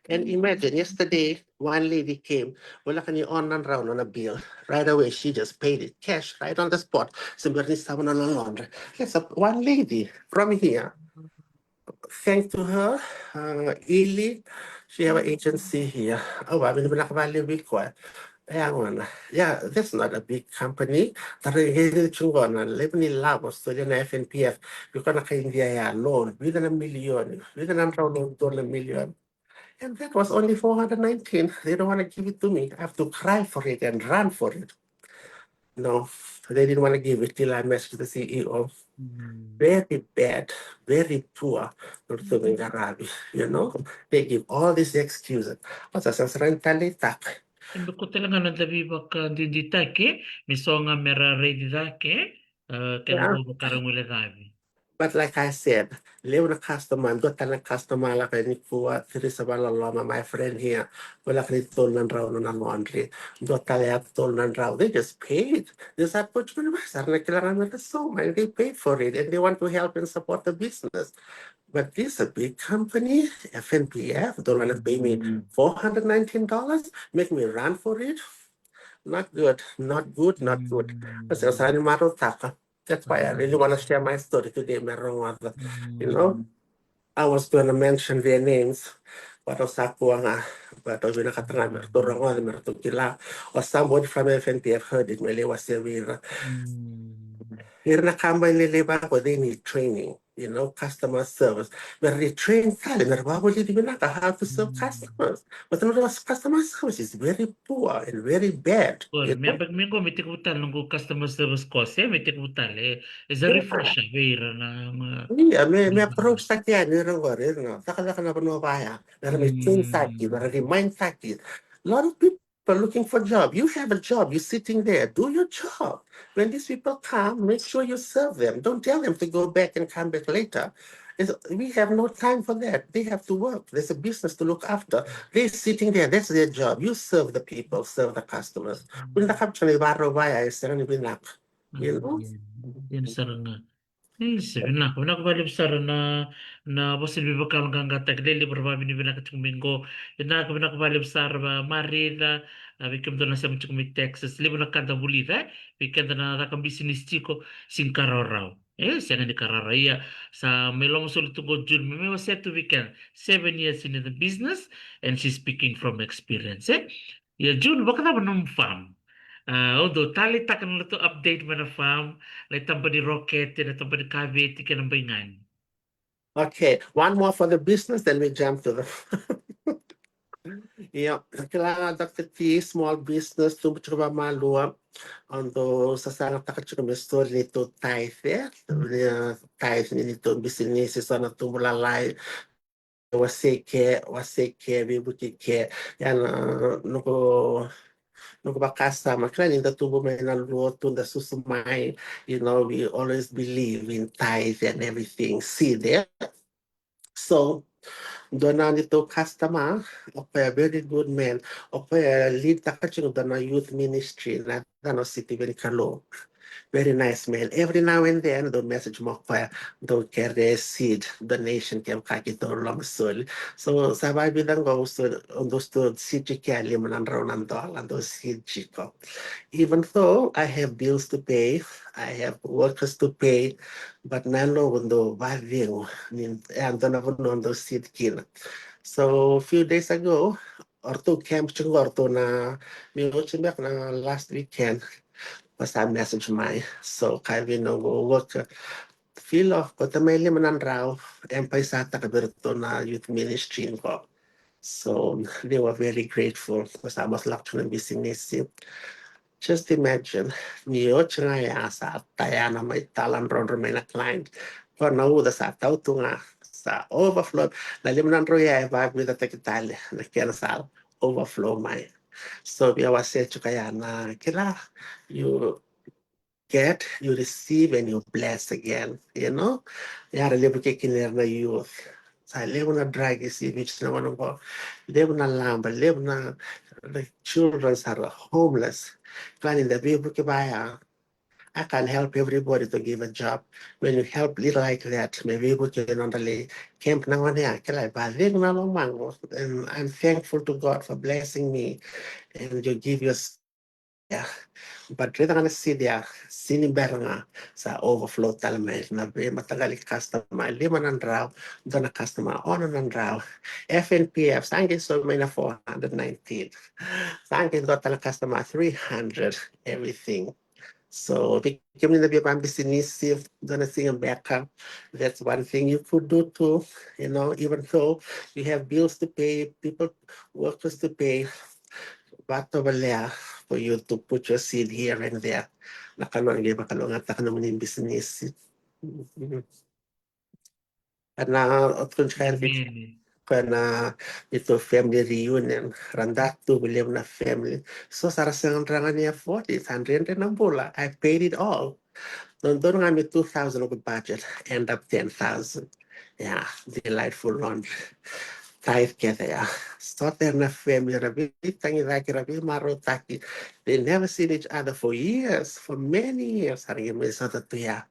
And imagine, yesterday, one lady came, voleka ni ono na drau na bill. Right away, she just paid it cash, right on the spot. Se bera ni sava na laundry. Yes, a, one lady from here. Thanks to her, uh, Ili, she have an agency here. Au vavinavinaka vakalevu vei koya. E yaga na, yeah, that's not a big company. Tara qai tiko qo na levu ni lavo, solia na F N P F. Because na kai Idia ya loan, vica na milioni, vica na drau na udolu na milioni. And that was only four hundred nineteen. They don't wanna give it to me. I have to cry for it and run for it. No, they didn't wanna give it till I messaged the C E O. Very bad, very poor. Ratou veiqaravi, you know. They give all these excuses. Au sa sega sara ni taleitaka. E beka tale ga na noda veivakadiditaki, me so ga me ra raici cake, e, kena, yeah, vakarogo i lecavi. But like I said, levu na customer, dua tale na customer lako nikua, Teresa Valaloloma, my friend here, voleka ni tolu na drau na nona laundry. Dua tale ya tolu na drau. They just paid. They said, "Put you in the mess." Era na kila ga me ra so, and they paid for it, and they want to help and support the business. But this a big company, F N P F, don't wanna pay me four hundred nineteen dollars, make me run for it. Not good, not good, not good. Au sega sara ni marautaka. That's why I really wanna share my story today, me rogoca. You know, I was gonna mention their names, but au sa kua ga, but au vinakata ga me ratou rogoca, me ratou kila. Or somebody from F N P F heard it, me lai wasea vei ira. Ira na kabani lailai vaqo, they need training, you know, customer service. Me ra train tale, me ra vakavulici vinaka how to serve customers. But the customer service is very poor and very bad. Well, you know? Me, me qo me tekivu tale noqu customer service course, e, me tekivu tale, e, as a refresher vei ira na, na. Ia, me, me approach taki yani ira qori, ira na cakacaka na vanua vaya, me ra me train taki, me ra remind taki. A lot of people are looking for job. You have a job, you're sitting there, do your job. When these people come, make sure you serve them. Don't tell them to go back and come back later. It's, we have no time for that. They have to work. There's a business to look after. They're sitting there. That's their job. You serve the people, serve the customers. Kua ni da capture na ivakarau vaya e sega ni vinaka. You know? Dina sara ga. E, se vinaka, vinaka vakalevu sara na, na vosa ni veivakayaloqaqataki, levu era vakavinavinaka tiko mai qo. Vinaka, vinaka vakalevu sara, Marica, a, vei kemudou na sema tiko mai Texas. Levu na ka da vulica, e, vei keda na caka bisinisi tiko, sega ni ka rawarawa. E sega ni ka rara. Ia, sa mai loma soli tu qo June, me mai wasea tu vei keda. Seven years in the business, and she's speaking from experience, e? Ia June, vakacava na nomu farm? A, au dau taleitaka na nodratou update mai na farm, na itaba ni rokete, na itaba ni kaveti kei na baigani. Okay, one more for the business, then we jump to the Io, kila ga, Doctor T, small business, tubu tiko vakamalua. Au dau sasagataka tiko me soli neitou tithe, e? Ia, tithe ni neitou bisinisi, so na tubu lalai. Wasei ke, wasei ke, veivuke ke. Ia na noqu, noqu vakasama, kila ni da tubu mai na lotu, da susu mai, you know, we always believe in tithe and everything. See there. So, dua na neitou customer, o koya very good man, o koya lead taka tiko dua na youth ministry na yacana o Sitiveni Kalou. Very nice man. Every now and then, dau message mai o koya, dau kere seed donation, kevaka keitou loma soli. So, sa vakavica qo, so, dau soli seed tiko e lima na drau na dola, dau seed tiko. Even though I have bills to pay, I have workers to pay, but na yaloqu dau vakacegu ni e dua na vanua dau seed kina. So, few days ago, o ratou camp tiko qo, o ratou na, me oti beka na last weekend, o sa message mai. So, kaya vei noqu worker, Filo, kauta mai lima na drau, e paisataka vei ratou na youth ministry qo. So they were very grateful. Ko sa mas lako tu na bisinisi. Just imagine, ni oti ga ya sa tayana mai, taladrodro mai na client. Ko na uca sa tau tu ga, sa overflow. Na lima na drau ya e vakavica taki tale na kena sa overflow mai. So via wasea tiko ya na kila, you get, you receive, and you bless again, you know? Ya era levu ke kina era na youth. Sa levu na drugs i Viti na gauna qo. Levu na laba, levu na, the children are homeless. Kila ni da veivuke vaya. I can't help everybody to give a job. When you help little like that, me veivuke na nodra lai camp na gauna ya, kila e vacegu na lomaqu. And I'm thankful to God for blessing me. And you give your Yeah. But raica ga na seed ya, sega ni bera ga, sa overflow tale mai na veimataqali customer, lima na drau, dua na customer, ono na drau. F N P F, sa qai so mai na four hundred nineteen. Sa qai dua tale na customer, three hundred, everything. So, vei kemuni na via vakabisinisi, dua na siga beka, that's one thing you could do too, you know, even though you have bills to pay, people, workers to pay, vakatovolea for you to put your seed here and there. Na Kalou qai vakalougatataka nomuni bisinisi. Ana o tukuni tiko yani vei koya na neitou family reunion, ra dau tubu levu na family. So sa ra sega dra ga ni afford it, sa dredre na bula. I paid it all. Dodonu ga me two thousand noqu budget, end up ten thousand. Yeah, delightful laundry. Tithe kece ya. Sota era na family, ra veitagicaki, ra veimarautaki. They never seen each other for years, for many years. Sa ra qai mai sota tu ya.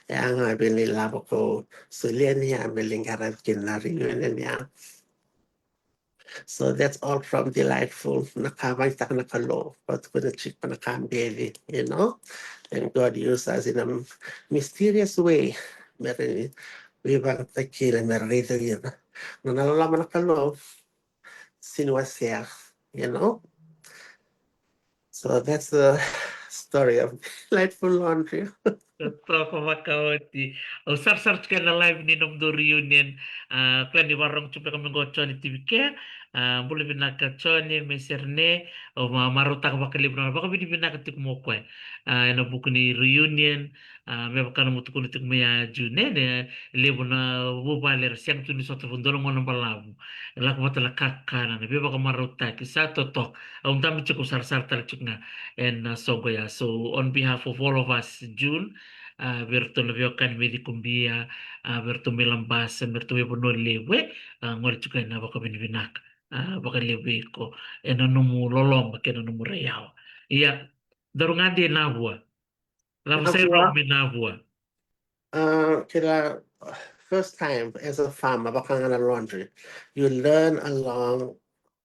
Ya ga vei na ilavo ko solia ni ya me lai qaravi kina na reunion ya. So that's all from delightful. Na ka vakayagataka na Kalou. Vakatukuna tiko na ka beci, you know. And God used us in a mysterious way. Me ra veivakatakila, me ra raica kina na loloma na Kalou. Sega ni wasea, you know. So that's the story of Delightful Laundry. Totoka vakaoti. Au sarasara tiko ena live ni nomudou reunion. A, kila ni vakarorogo tiko beka mai qo o Joni T V K. A, bula vinaka Joni, me sere ne. Au ma-, marautaka vakalevu na vakavinavinaka tiko mai o koya. A, ena vuku ni reunion. A, me vaka nomu tukuna tiko mai ya June, ne, levu na vuvale era sega tu ni sota, dua na gauna balavu. E lako vata na kakana, na veivakamarautaki, sa totoka. Au dabe tiko, sarasara tale tiko ga ena soqo ya. So, on behalf of all of us, June, a, vei iratou na veiwekani mai Cikobia, a, vei iratou mai Labasa, vei iratou mai Vanua Levu, e, a, gole tiko ena vakavinavinaka, a, vakalevu vei iko, ena nomu loloma kei na nomu raiyawa. Ia, daru gade i Navua. Cava sa i rogo mai Navua? Uh, kila, first time as a farmer, vaka ga na laundry. You learn along,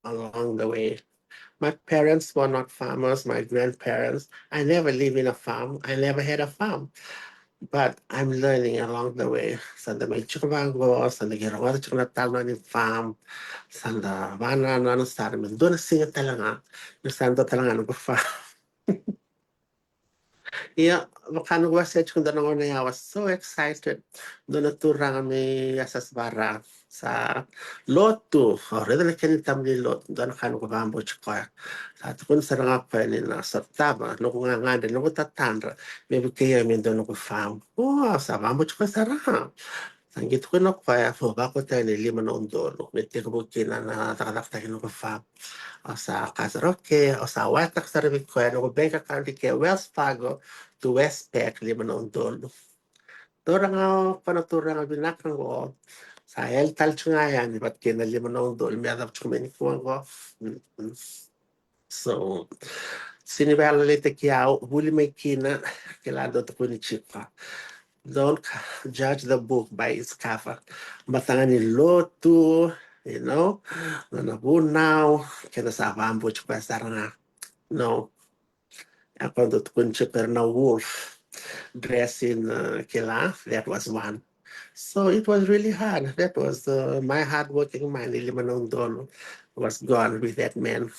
along the way. My parents were not farmers, my grandparents. I never lived in a farm. I never had a farm. But I'm learning along the way. Sa da mai tiko vaqo, sa da qai rogoca tiko na talanoa ni farm. Sa da vanananu sara me dua na siga tale ga, me sa dua tale ga noqu farm. Ia, vaka noqu wasea tiko dua na gauna ya, I was so excited. Dua na turaga mai Yasayasa Vara, sa lotu, au raica na kena itavi ni lotu, dua na ka noqu vakabauti koya. Sa tukuna sara ga o koya ni na sotava noqu gagadre, noqu tatadra, me vukei au me dua noqu farm. O, au sa vakabauti koya sara ga. Sa qai tukuna o koya, mo vakauta yani e lima na udolu me tekivu kina na cakacakataki noqu farm. Au sa kaya sara, okay, au sa wayaraka sara vei koya noqu bank account i ke, Wells Fargo to Westpac, lima na udolu. Turaga, o koya na turaga vinaka qo, sa yali tale tiko ga yani vata kei na lima na udolu me yacova tiko mai nikua qo. Mm, mm. So, sega ni vakayalayalati au, vuli mai kina, kila, dou tukuni tiko. Don't c-, judge the book by its cover. Baleta ga ni lotu, you know, nona vunau, keda sa vakabauti koya sara ga. No. Ia, koya dou tukuni tiko era na wolf dress in, uh, kila, that was one. So it was really hard. That was, uh, my hard working man, e lima na udolu, was gone with that man.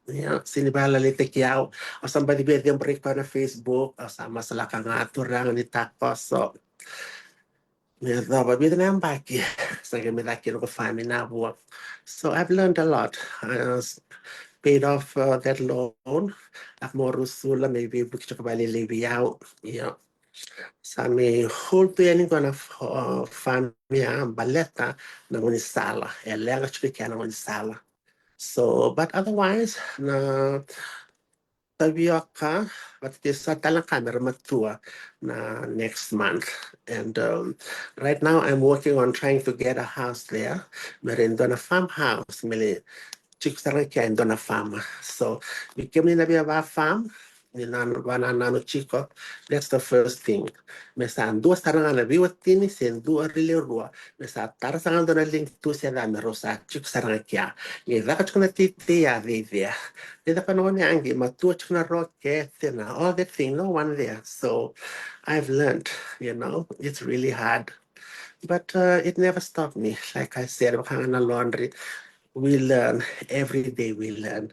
Ia, sega ni vakayalayalati au. Au sa baci via cebori koya na Facebook, au sa masulaka ga, turaga ni takoso. Me yacova vica na yabaki, sa qai mai caka kina noqu farm i Navua. So I've learned a lot. I, uh, s-, paid off, uh, that loan. Lako mai Rusula, me veivuke tiko vakalailai vei au. Ia. Sa mai hold tu yani qo na f-, uh, farm ya, baleta na gaunisala. E leqa tiko i kea na gaunisala. So, but otherwise, na tavioka, vata kei so tale na ka me ra matua na next month. And, um, right now I'm working on trying to get a house there. Me ra dua na farmhouse, me lai tiko sara ga kea e dua na farm. So, vei kemuni na via va farm, ni na vanananu tiko, that's the first thing. Me sa dua sara ga na veiwatini, se dua, rua, me sa tara sara ga dua na leqa ni tusi e ca me rau sa tiko sara ga kea. Qai caka tiko na teitei ya, they there. Ni caka na gone agi, matua tiko na rokete, na all that thing, no one there. So I've learned, you know, it's really hard. But, uh, it never stopped me. Like I said, vaka ga na laundry, we learn. Every day we learn.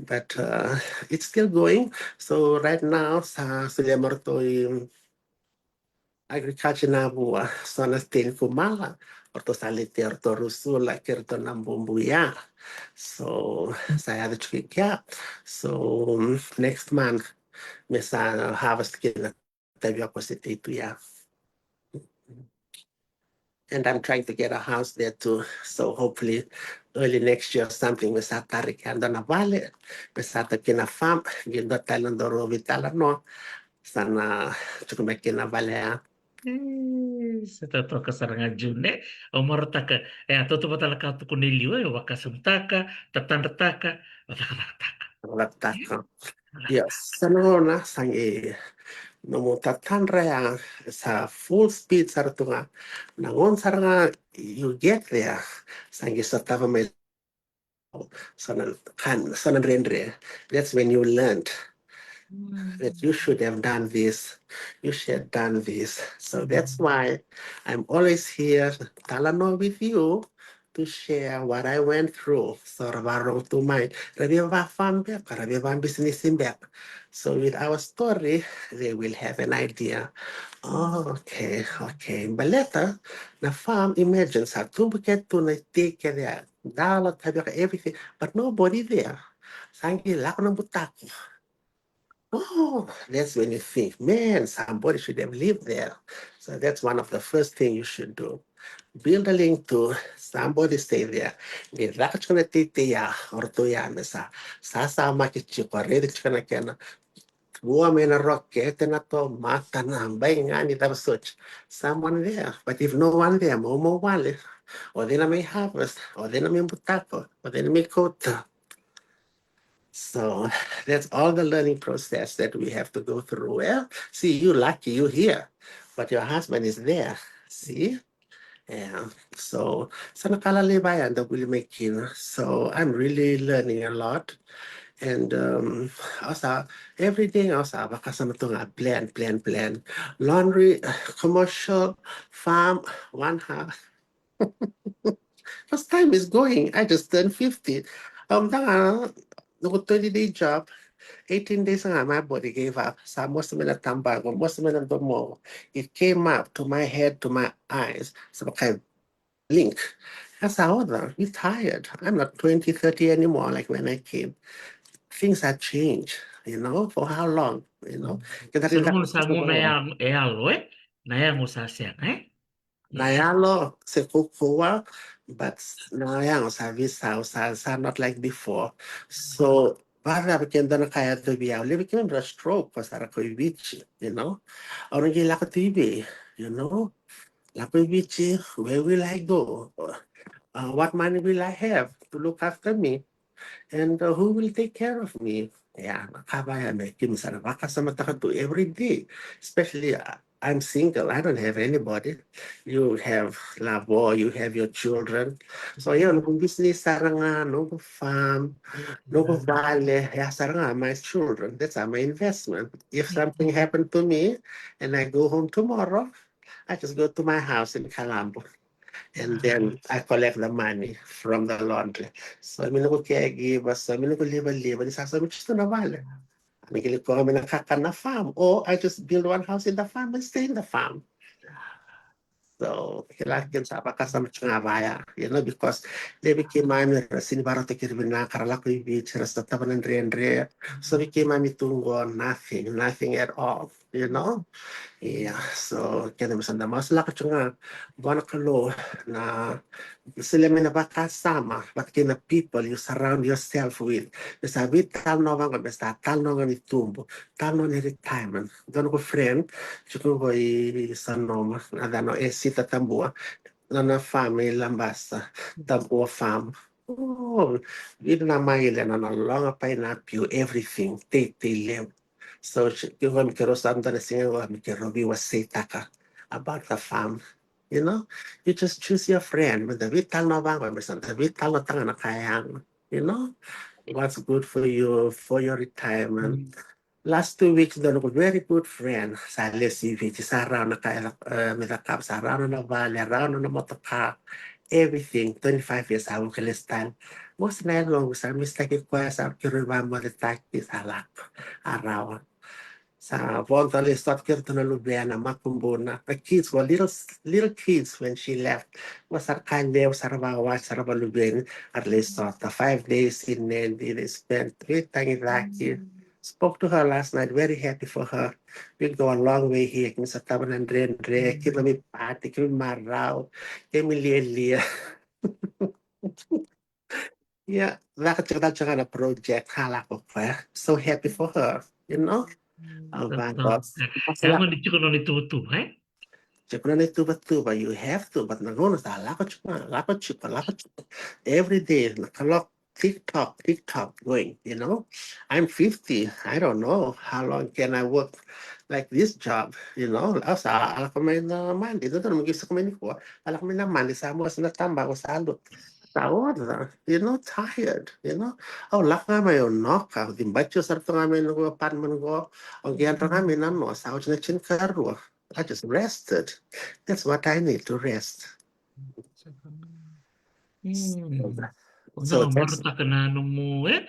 But, uh, it's still going. So right now, sa solia mai o ratou i agriculture Navua, so na state ni Kumala, o ratou sa letia o ratou Rusula kei ratou na Bubuya. So sa yaco tiko i kea. So next month me sa harvest kina tavioka se tei tu ya. And I'm trying to get a house there too. So hopefully early next year or something, me sa tara i kea dua na vale, me sa tara kina farm, qai dua tale na daurau veitalanoa, sa na tiko mai kina vale ya. E, sa totoka sara ga June. O marautaka, e, a tautauvata tale ka tukuni e liu, e, vakasamataka, tatadrataka, cakacakataka. Cakacakataka. Ia, sa na gauna sa qai nomu tatadra ya, sa full speed sara tu ga. Na gauna sara ga you get there, sa qai sotava mai so na ka, so na dredre. That's when you learned that you should have done this, you should have done this. So that's why I'm always here, talanoa with you to share what I went through. So ra vakarorogo tu mai, ra via va farm beka, ra via va business beka. So with our story, they will have an idea. Oh, okay, okay. Baleta na farm, imagine, sa tubu kece tu na itei kece ya, dala, tavioka, everything, but nobody there. Sa qai lako na butako. Oh, that's when you think, man, somebody should have lived there. So that's one of the first thing you should do. Build a lean-to. Somebody stay there. Ni caka tiko na teitei ya, o ratou ya me sa, sa, sasamaki tiko, raici tiko na kena vua mai na rokete, na tomata, na bai ga ni cava soti. Someone there. But if no one there, mo, mo wale. O cei na mai harvest, o cei na mai butako, o cei na mai kauta. So that's all the learning process that we have to go through. Well, see, you lucky, you here, but your husband is there. See? Yeah. So, sa na ka lalai vaya da vuli mai kina. So I'm really learning a lot. And um, au sa, every day au sa vakasama tu ga, plan, plan, plan. Laundry, commercial, farm, one house. Because time is going. I just turned fifty. Um, da ga, noqu twenty day job, eighteen days ga, my body gave up. Sa mosi mai na tabaqu, mosi mai na domoqu. It came up to my head, to my eyes. Sa vaka e blink. That's how old I'm. You're tired. I'm not twenty, thirty anymore like when I came. Things have changed, you know, for how long, you know? Keda Sa raica gona sa gona e yalo, e yalo, e? Na yago sa sega, e? Na yalo se kaukauwa, but na yago sa veisau, sa, sa not like before. So, vacava ke dua na ka e yaco vei au, levu keimami ra stroke, ko sa ra koya i Viti, you know? Au na qai lako tu i vei, you know? Lako i Viti, where will I go? Uh, what money will I have to look after me? And uh, who will take care of me? Yeah, na ka vaya me keimami sa na vakasamataka tu every day. Especially uh, I'm single. I don't have anybody. You have Lavo, you have your children. So yeah, noqu business sara ga, noqu farm, noqu vale, yeah, sara ga my children. That's uh, my investment. If something happened to me and I go home tomorrow, I just go to my house in Kalambo. And then I collect the money from the laundry. So mi noqu caregiver, so mi noqu livaliva, ni sa so mi just na vale. Mi qai lako mai na kakana farm, or I just build one house in the farm and stay in the farm. So kila, keimami sa vakasama tu ga vaya, you know, because levu keimami ra sega ni vakarautaki ira vinaka, ra lako i Viti, ra sotava na dredre. So vei keimami tu qo, nothing, nothing at all, you know. Yeah, so keimami sa da masu lako tu ga. Vua na Kalou na solia mai na vakasama vata kei na people you surround yourself with. Me sa veitalanoa vaqo, me sa talanoa ga ni tubu, talanoa ni retirement. Dua noqu friend tiko qo i Sonoma, na yacana o Esita Tabua, na nona farm i Labasa, Tabua Farm. Oh, vitu na maile, na nona loga, painapiu, everything, teitei levu. So tiko qo me keirau sa dua na siga qo me keirau veiwaseitaka about the farm. You know, you just choose your friend. Me da veitalanoa vaqo, me sa da veitalanoataka ga na ka yaga. You know, what's good for you, for your retirement. Last two weeks, dua noqu very good friend sa lesu i Viti, sa rawa na ka e, eh, me cakava, sa rawa na vale, rawa na motoka, everything. Twenty-five years sa vuki lesu tale. Mosi na yaloqu sa misitaki koya, sa keirau vakamocetaki, sa lako, a rawa. Sa vodo lesu sota kei iratou na luvena, makubuna. The kids were little, little kids when she left. Qo sa ra ka levu, sa ra vakawati, sa ra vakaluveni. A ra lesu sota five days in Nadi, they spent, veitagicaki. Spoke to her last night, very happy for her. We go a long way here. Keimami sotava na dredre, keimami party, keimami marau, keimami lialia. Ia, caka tiko, caka tiko na project, ka lako o koya. So happy for her, you know? Au vaqo. Ia, ni tiko nona ituvatuva, e? Tiko nona ituvatuva, you have to, but na gauna sa lako tiko, lako tiko, lako tiko. Every day, na kaloko, TikTok, TikTok going, you know? I'm fifty, I don't know how long can I work like this job, you know? Au sa lako mai na Monday, dodonu mo qai suka mai nikua. Au lako mai na Monday, sa mosi na tabaqu, sa lutu. Sa oca, you know, tired, you know. Au lako ga mai, au noka, au cibati au sara tu ga mai noqu apartment qo, au qai yadra ga mai na noa, sa oti na tinikarua. I just rested. That's what I need to rest. Mm. So, so that's marautaka na nomu, e?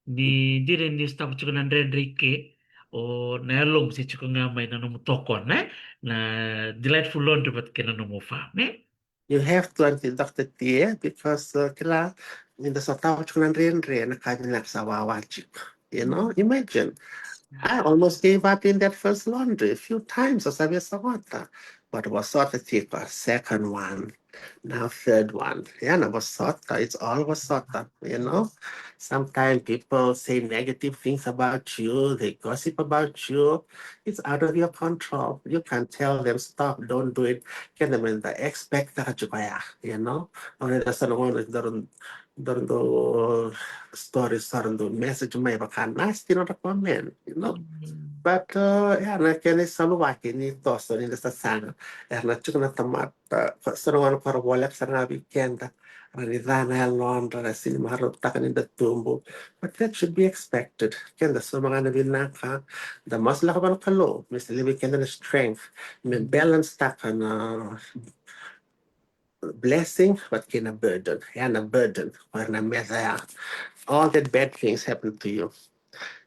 Ni dina ni sotava tiko na dredre i ke, o na yalomu se tiko ga mai na nomu tokona, e? Na Delightful Laundry vata kei na nomu farm, e? You have to, aunty Doctor T, because uh, kila, ni da sotava tiko na dredre, na ka vinaka sa wawa tiko. You know, imagine. I almost gave up in that first laundry a few times, au sa via sogota. But vosota tiko, second one, now third one. Yeah, na vosota, it's all vosota, you know. Sometimes people say negative things about you, they gossip about you. It's out of your control. You can't tell them, "Stop, don't do it." Keda meda expect-taka tiko ya, you know. Au raica sa na gauna dau, dau, dau story, sa dau message mai vaka nasty nodra comment, you know. But uh, ya, na kena isolovaki ni toso ni da sasaga, era na tiko na tamata Sa na gona ko ra voleka sara ga vei keda. Ra ni ca na yalodra, ra sini marautaka ni da tubu. But that should be expected. Keda sauma ga na vinaka, da masulaka vua na Kalou me sa levei keda na strength, me balance taka na blessing vata kei na burden. Ya na burden, o ira na meca ya. All that bad things happen to you.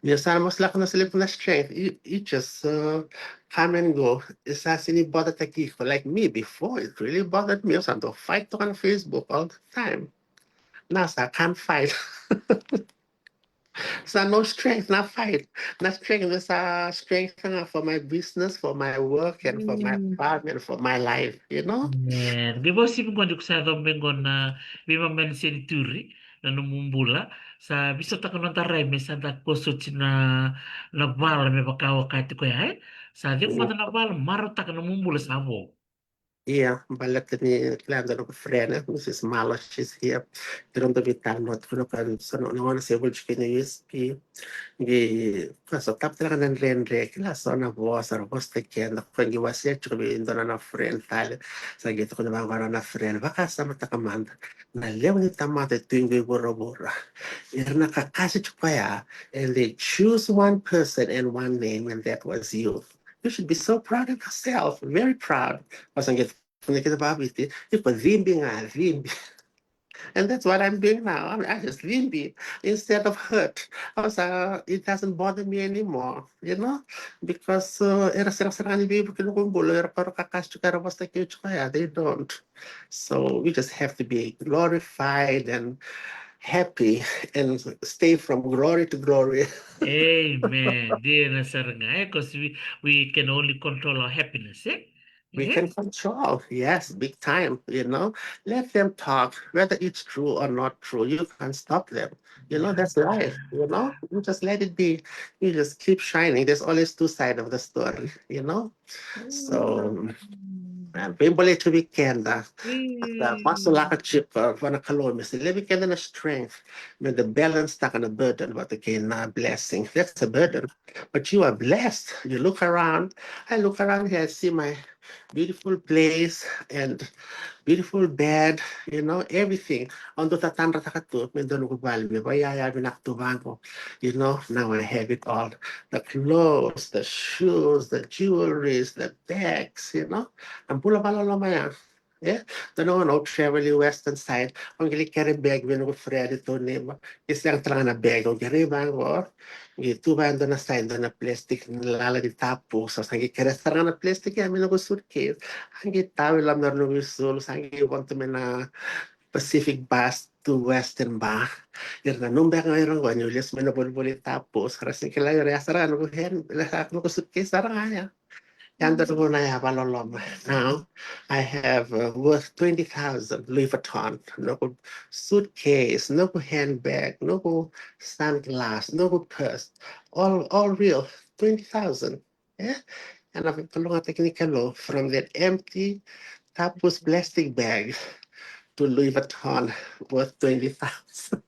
Ni sa masulaka na sa levu na strength, you, you just uh, come and go. E sa sini bodataki iko. Like me before, it really bothered me. Au sa dau fight toka na Facebook all the time. Now sa can't fight. Sa no strength na fight. Na strength sa strength ga for my business, for my work, and for my apartment, for my life, you know? Qai vakasivi qo ni ko sa yaco mai qo na veimama ni seni turi na nomu bula. Sa visautaka noda rai me sa da kosoti na, na vala me vaka o kati koya, e? Sa cegu mada na vala, marautaka na nomu bula sa vo. Ia, baleta ni kila dua noqu friend, e, Mrs Malo, she's here. Kila dua veitalanoa tiko na ka sa na gona se voli tiko na U S P. Qai ka sa tapa tale ga na dredre, kila so na vosa ra vosataki keda. Ko qai wasea tiko vei dua na friend tale. Sa qai tukuna vaqo na friend, vakasamataka mada. Na levu ni tamata e tu qo i vuravura, era na kakase tiko ya, and they choose one person and one name, and that was you. You should be so proud of yourself, very proud. Au sa qai tukuna kina vaviti, iko cibi ga, cibi. And that's what I'm doing now. I mean, I just cibi instead of hurt. Au sa, it doesn't bother me anymore, you know, because uh, era sega sara ga ni veivuke noqu bula, era kakase tiko, era vosataki tiko ya, they don't. So we just have to be glorified and happy and stay from glory to glory. Amen. Dina sara ga, e? Because we, we can only control our happiness, e? We can control, yes, big time, you know. Let them talk, whether it's true or not true, you can't stop them. You know, that's life, you know. You just let it be. You just keep shining. There's always two sides of the story, you know. So, veibolei tu vei keda. Da masulaka tiko vua na Kalou me sa levei keda na strength, me da balance taka na burden vata kei na blessing. That's a burden. But you are blessed. You look around. I look around here, I see my beautiful place and beautiful bed, you know, everything. Au dau tatadrataka tu me dua noqu vale me vakaiyaya vinaka tu vaqo. You know, now I have it all. The clothes, the shoes, the jewelries, the bags, you know. Na bula vakaloloma ya. E, dua na gauna au travel i western side, au qai lai kere bag vei noqu friend e Toniva. Qai sega tale ga na bag, au kerei vaqo. Qai tu vaya dua na side, dua na plastic, na lala ni tapus. Au sa qai kerea sara ga na plastic ya me noqu suitcase. A qai tau i loma ni noqu isulu, sa qai vodo tu mai na Pacific bus to Western Bar. Ira nanuma beka ga o ira qo niu lesu mai na volivoli tapus. Ra sega ni kila o ira ya sara ga noqu hand, noqu suitcase sara ga ya. Ya dua na gauna ya vakaloloma. Now I have uh, worth twenty thousand Louis Vuitton. Noqu suitcase, noqu handbag, noqu sunglass, noqu purse. All, all real, twenty thousand. E? Ena vakalougatataki ni Kalou, from that empty tapus plastic bag to Louis Vuitton worth twenty thousand.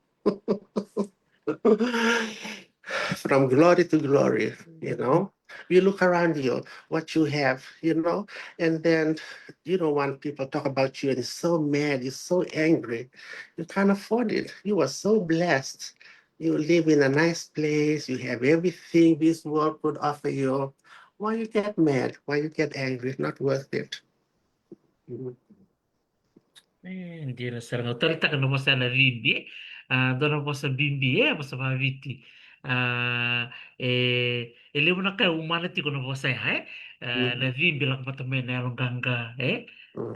From glory to glory, you know. You look around you, what you have, you know, and then you don't want people talk about you and you're so mad, you're so angry. You can't afford it. You are so blessed. You live in a nice place. You have everything this world could offer you. Why you get mad? Why you get angry? Not worth it. E, dina sara ga. Au taleitaka na vosa na cibi, e. A, dua na vosa bibi, e, vosa vaviti. A, e, e levu na ka e umana tiko na vosa ya, e. A, na cibi lako vata mai na yaloqaqa, e.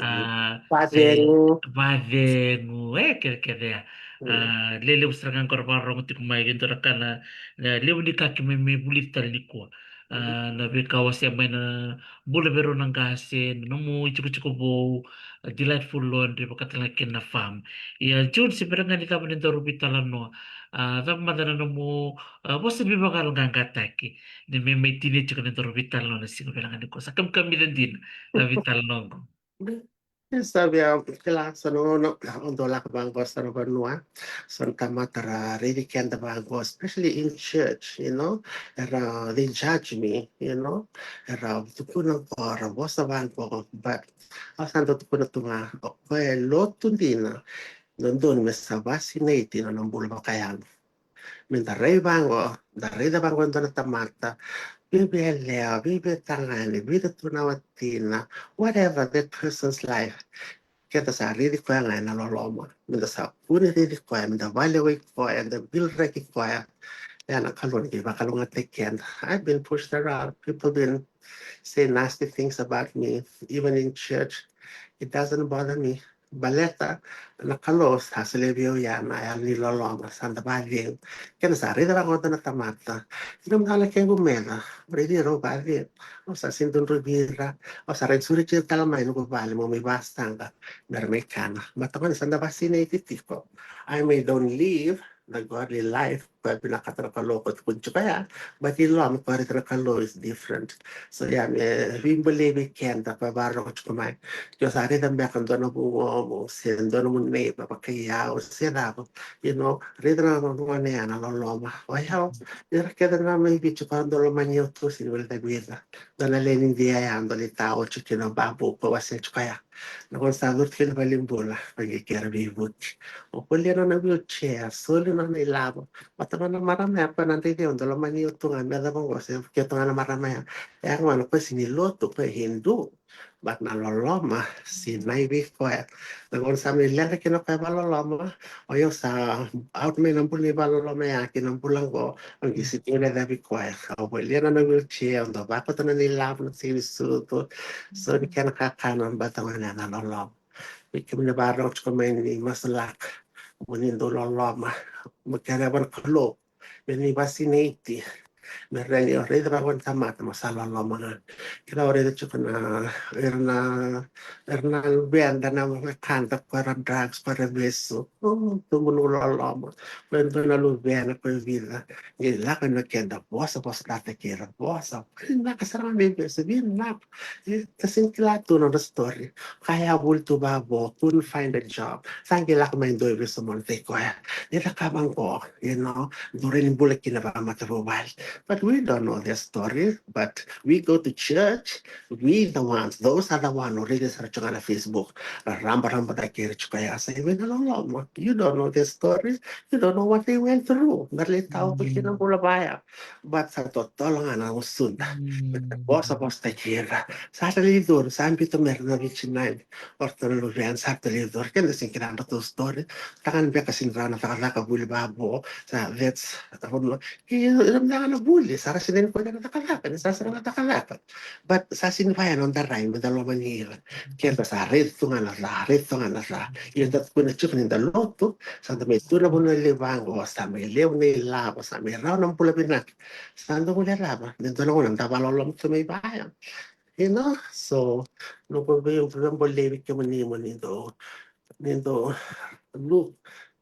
A, vacegu, vacegu, e, kecekece ya. A, lelevu sara ga qo ra vakarorogo tiko mai, e dua na ka na, na levu ni ka keimami vulica tale nikua. A, na veika o wasea mai na bula vei rau na qase, na nomu itikotiko vou, a, Delightful Laundry, vakatale ga kina na farm. Ia, June, se bera ga ni cava ni daru veitalanoa. A, cava mada na nomu, a, vosa veivakayaloqaqataki ni me mai tinia tiko ni daru veitalanoa na siga vinaka nikua. Sa kamikamica dina na veitalanoa qo. E sa via kila sa na gauna au dau lako vaqo sa na vanua, sa na tamata ra raici keda vaqo, especially in church, you know, era, they judge me, you know, era tukuna qo, ra vosa vaqo, but au sa dau tukuna tu ga, o koya e lotu dina, dodonu me sa vakasinaiti na nona bula vakayago. Me da rai vaqo, da raica vaqo e dua na tamata, veiveiyalewa, veiveitagane, vica tu na watina, whatever that person's life. Keda sa raici koya ga ena loloma. Me da sa kua ni raici koya, me da valewai koya, da bilraki koya. Ya na Kalou ni veivakalougatataki keda. I've been pushed around. People been say nasty things about me, even in church. It doesn't bother me. Baleta na Kalou sa solia vei au ya na yalo ni loloma, sa da vakacegu. Keda sa raica vaqo e dua na tamata. Ira mada na kequ meca, raici ira au vakacegu. Au sa sega ni cudruvi ira, au sa raici sureti ira tale mai noqu vale meu mai vasaqa me ra mai kana. Baleta gona sa da vakasinaiti tiko. I may don't live the godly life koya e vinakata na Kalou, koya e tukuni tiko ya, but i loma koya e raica na Kalou is different. So ya, me veibolei vei keda koya e vakarorogo tiko mai. Ke o sa raica beka dua na vugomu se dua nomu neighbor vakaiyau se cava, you know, raica na gone ya na loloma. O yau, ira kece na mai Viti koya dau lomani au tu, sega ni vale cavuta. Dua na lewe ni Idia ya dau lai taoci kina o babu, koya wasea tiko ya. Na gauna sa curu tiko i na valenibula, koya qai kere veivuke. O volia na nona wheelchair, soli na nona ilavo. Baleta ga na marama ya koya na dredre, au dau lomani au tu ga me yacova qo se vukea tu ga na marama ya. E yaga na koya sega ni lotu, koya e Hindu. But na loloma sinai vei koya. Na gauna sa mai leqa kina o koya vakaloloma, o yau sa out mai na bula ni vakaloloma ya ki na bula qo. Au qai sega ni vale cavuta koya. Au volia na nona wheelchair, au dau vakauta na nona ilavo na siga ni sucu. So ni kena kakana, baleta gona ya na loloma. Vei kemuni vakarorogo tiko mai, ni masulaka, mo ni dau loloma, mo kerei vua na Kalou me ni vakasinaiti. Me rawa ni o raica vaqo na tamata mo sa loloma ga. Kila, o raica tiko na, ira na, ira na luveda na wekada, koya ra drugs, koya ra vesu. O, tubu noqu loloma. Koya e dua na luvena, koya e vica. Qai lako na keda, vosavosa, tata kei ira, vosa. Vinaka sara ga me vesu, vinaka. E, ka sega ni kila tu na nodra story. Kaya voli tu vavo, couldn't find a job. Sa qai lako mai dua e vesu, mo na tei koya. Ni cakava qo, you know, dou rawa ni bula kina vakamatavuvale. But we don't know their story, but we go to church, we the ones, those are the one who raica sara tiko ga na Facebook. Ra rabaraba cake ira tiko ya, sa i vei na loloma. You don't know their story, you don't know what they went through. Na lai tawa ko kina bula vaya. But sa totolo ga na gusuda. Vosavosataki ira. Sa ra lai curu, sa biuta mai ira na Viti Nine. O ratou na luvena, sa ra lai curu. Keda sega ni kila na ratou story. Tagane beka sega ni rawa na cakacaka, vuli vavo. Sa, that's, ira mada ga na vuli. Sa ra sega ni koya na cakacaka, ni sa sega na cakacaka. But sa sega ni vaya na noda rai me da lomani ira. Keda sa raica tu ga na ca, raica tu ga na ca. Ia da tukuna tiko ni da lotu, sa da mai tu na vanua levu vaqo, sa mai levu na ilavo, sa mai rawa na bula vinaka. Sa da guilecava ni dua na gauna da vakaloloma tu mai vaya. You know, so noqu vei, veibolei vei kemuni mo ni dou, ni dou look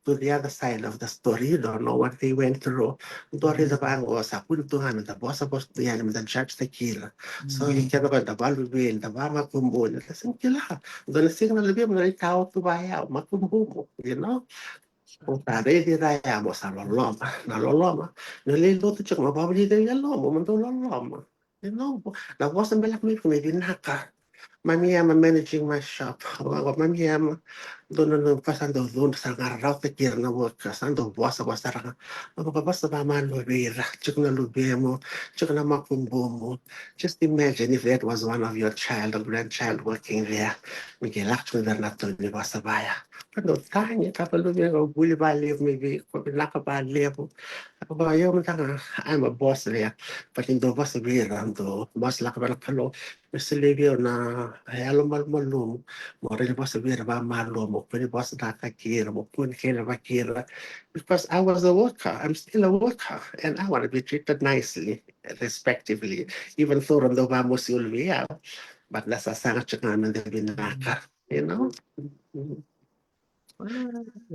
to the other side of the story. You don't know what they went through. Dou raica vaqo, sa kua ni tu ga me da vosavosa tu yani, me da judge-taki ira. So ni keda koya da vakaluveni, da vakamakubuni, da sega ni kila. Dua na siga na luvemu na lai tawa tu vaya, o makubumu, you know. O sa raici ira ya mo sa loloma, na loloma. Ni lai lotu tiko, mo vakavulici ira na loloma, mo dou loloma. You know, na vosa me lako mai vei iko me vinaka. Mami, I'm managing my shop. Vaqo, mami, dou na, na, sa dau cudru, sa qai rautaki ira na workers, sa dau vosavosa sara ga. Na vakavosa vakamalua vei ira, tiko na luvemu, tiko na makubumu. Just imagine if that was one of your child or grandchild working there. Me qai lako tiko vei ira na tui ni vosa vaya. Ka dau tagi, ka dau luvemu, vuli vakalevu mai vei iko, vinaka vakalevu. Vaqo, io, mada ga, I'm a boss there. But ni dou vosa vei ira, dou vosa lako vei na Kalou. Me solia vei au na yalo malumalumu mo rawa ni vosa vei ira vakamalua, mo kua ni vosa daka kei ira, mo kua ni kena vaki ira. Because I was a worker, I'm still a worker, and I want to be treated nicely, respectively, even though ra dau vakamosi ulu vei au. But na sasaga tiko ga me da vinaka, you know?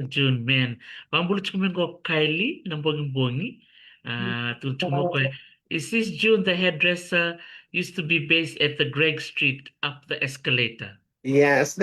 June, man. Vakabula tiko mai qo Kylie Nabogibogi. Ah, tukuna tiko mai o koya, is this June the hairdresser used to be based at the Gregg Street up the escalator? Yes.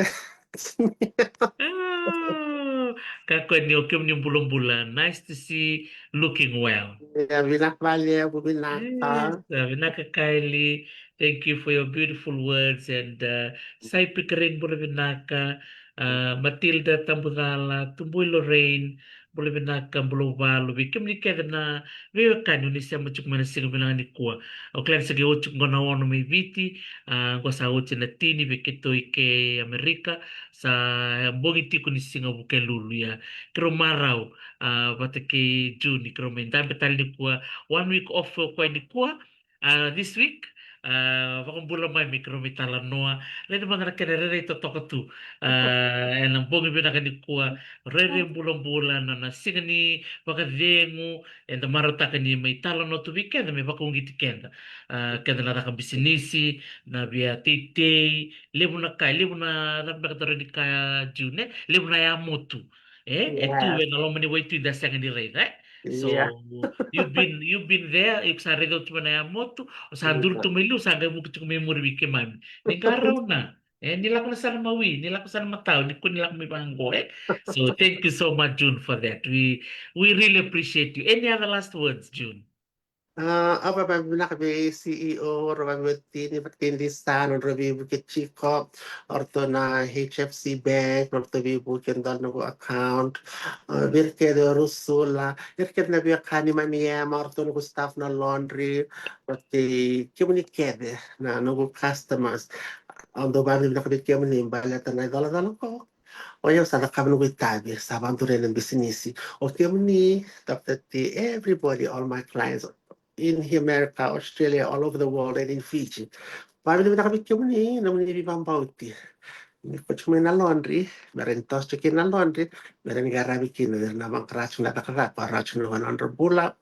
Ah, kakua ni o kemuni bulabula. Nice to see looking well. Ia, vinaka vakalevu, vinaka. Yes, ah, vinaka Kylie. Thank you for your beautiful words and, uh, Saipi Kering, bula vinaka. Uh, Matilda Tabucala, Tubui Lorraine, bula vinaka, bula uvalu vei kemuni kece na veiwekani oni sema tiko mai na siga vinaka nikua. Au kila ni sa qai oti tiko qo na ono mai Viti, a, qo sa oti na tini vei keitou i ke Amerika, sa bogi tiko ni siga Vukelulu. Ia, keirau marau, a, vata kei June, keirau mai dabe tale nikua, one week off o koya nikua, a, this week, a, vakabula mai me keirau mai talanoa. Raica mada na kena rairai totoka tu, a, ena bogi vinaka nikua, rairai bulabula, na, na siga ni vakacegu, eda marautaka ni mai talanoa tu vei keda me vakauqeti keda. A, keda na caka bisinisi, na via teitei, levu na ka, levu na cava beka daru ni kaya, June, e? Levu na yamotu. E, e tu, yeah, ena loma ni waitui da sega ni raica, e? So, yeah, you've been, you've been there, iko sa raica oti mai na yamotu, o sa duri tu mai liu, sa qai vuki tiko mai muri vei keimami. Ni qarauna. E, ni lako na sana mawi, ni lako sana matau, ni kua ni lako mai vaqo, e? So, thank you so much, June, for that. We, we really appreciate you. Any other last words, June? A, au vavinavinaka vei C E O, rau vavinavinaka vei Tini, vata kei Disa, nodra veivuke tiko, o ratou na H F C Bank, o ratou veivuke, dua na noqu account, a, vei ira kece o Rusula, ira kece na veiwekani mai Miami, o ratou noqu staff na laundry, vata kei kemuni kece na noqu customers. Au dau vavinavinaka vei kemuni baleta na icolacola qo. O yau sa cakava noqu itavi, sa vaduri ena bisinisi. O kemuni, Doctor T, everybody, all my clients in America, Australia, all over the world, and in Fiji. Vavinavinaka vei kemuni, nomuni veivabauti. Ni ko tiko mai na laundry, me ra ni toso tiko kina na laundry, me ra ni qaravi kina, me ra na vaqara tiko na cakacaka, rawa tiko na nodra bula.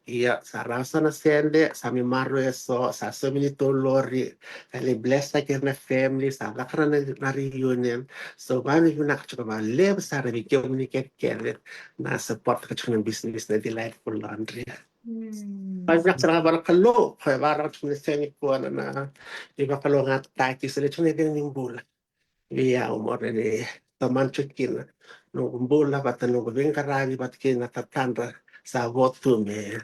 Ia, sa rawa so na sede, sa mai maroroi eso, sa saumi neitou lori, sa lai bless-taki ira na family, sa caka na, na reunion. So, vavinavinaka tiko vakalevu sara vei kemuni kece na support-taka tiko na business na Delightful Laundry. Mm. Vavinavinaka sara ga vua na Kalou, koya e vakarau tiko ni sega ni kua na, na veivakalougatataki, so lai tiko na icegu ni bula. Vei au mo rawa ni tomana tiko kina noqu bula vata noqu veiqaravi vata kei na tatadra sa vo tu me,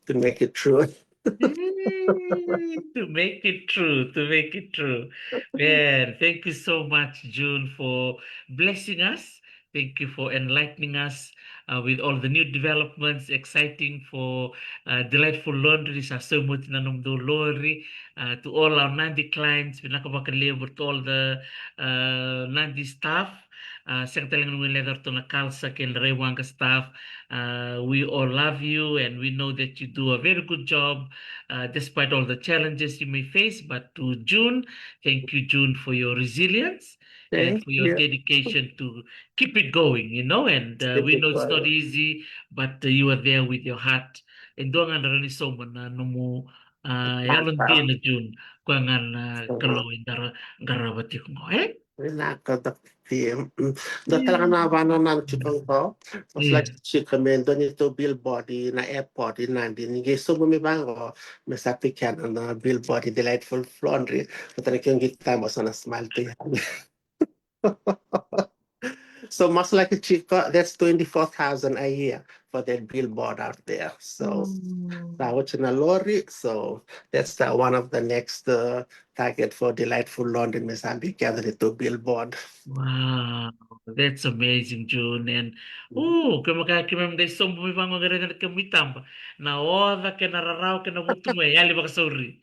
to make it true. Mm, to make it true, to make it true. Man, thank you so much, June, for blessing us. Thank you for enlightening us, uh, with all the new developments, exciting for, uh, Delightful Laundry, sa saumi oti na nomudou lori, uh, to all our Nadi clients, vinaka vakalevu, to all the, uh, Nadi staff, uh, sega tale ga ni guilecavi ratou na Kalsa kei na Raiwaqa staff, uh, we all love you and we know that you do a very good job, uh, despite all the challenges you may face, but to June, thank you, June, for your resilience and for your dedication to keep it going, you know, and, uh, we know it's not easy, but, uh, you are there with your heart. E dua ga na rawa ni sauma na nomu, uh, yalodina, June, koya ga na Kalou eda qarava tiko qo, e? Vinaka, Doctor T. Mm. Dua tale ga na vakanananu tiko qo. Au sa like tiko me dua neitou billboard ina airport i Nadi. Ni qai sobu mai vaqo, me sa tekena na billboard i Delightful Laundry. Vata na kena qai taba so na smile tu yani. So, much like a chica, that's twenty-four thousand a year for that billboard out there. So, sa oti na lori. So, that's the, one of the next, uh, target for Delightful Laundry, me sa bika yani neitou billboard. Wow, that's amazing, June. And, ooh, keimami qai sobu mai vaqo, qai raica na kemu itaba. Na oca kei na rarawa kei na vutugu e yali vakasauri.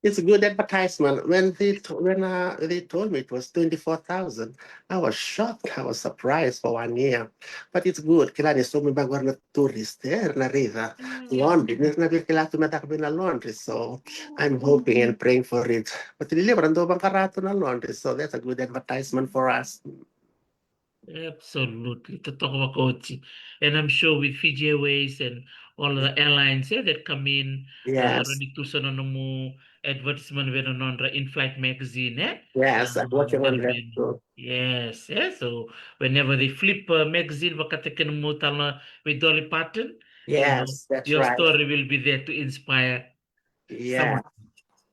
It's good advertisement. When they t-, when, uh, they told me it was twenty-four thousand, I was shocked. I was surprised for one year. But it's good. Kila ni so me baqo na tourist, e, na raica laundry. Ni na via kila tu me taka vei na laundry. So I'm hoping and praying for it. But ni levu era dau vaqara tu na laundry. So that's a good advertisement for us. Absolutely. Totoka vakaoti. And I'm sure with Fiji Airways and all the airlines, yeah, that come in, uh, rawa ni tu so na nomu advertisement vei na nodra in-flight magazine, e? Yes, I'm working on that too. Yes, yeah. So whenever they flip a magazine, vaka tiko na nomu tala vei Dolly Parton, you know, your story will be there to inspire someone.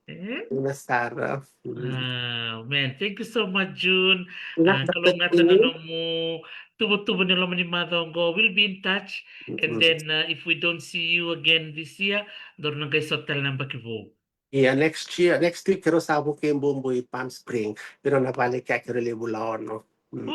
E? Ina sara. Mm. Ah, man, thank you so much, June. Ah, kalougata na nomu tuvatuva ni loma ni macawa oqo. We'll be in touch. And then, uh, if we don't see you again this year, daru na qai sota tale na yabaki vou. Yeah, next year, next week, keirau sa vukei bubu i Palm Spring. Keirau na vale kea, keirau levu la ono. Mm.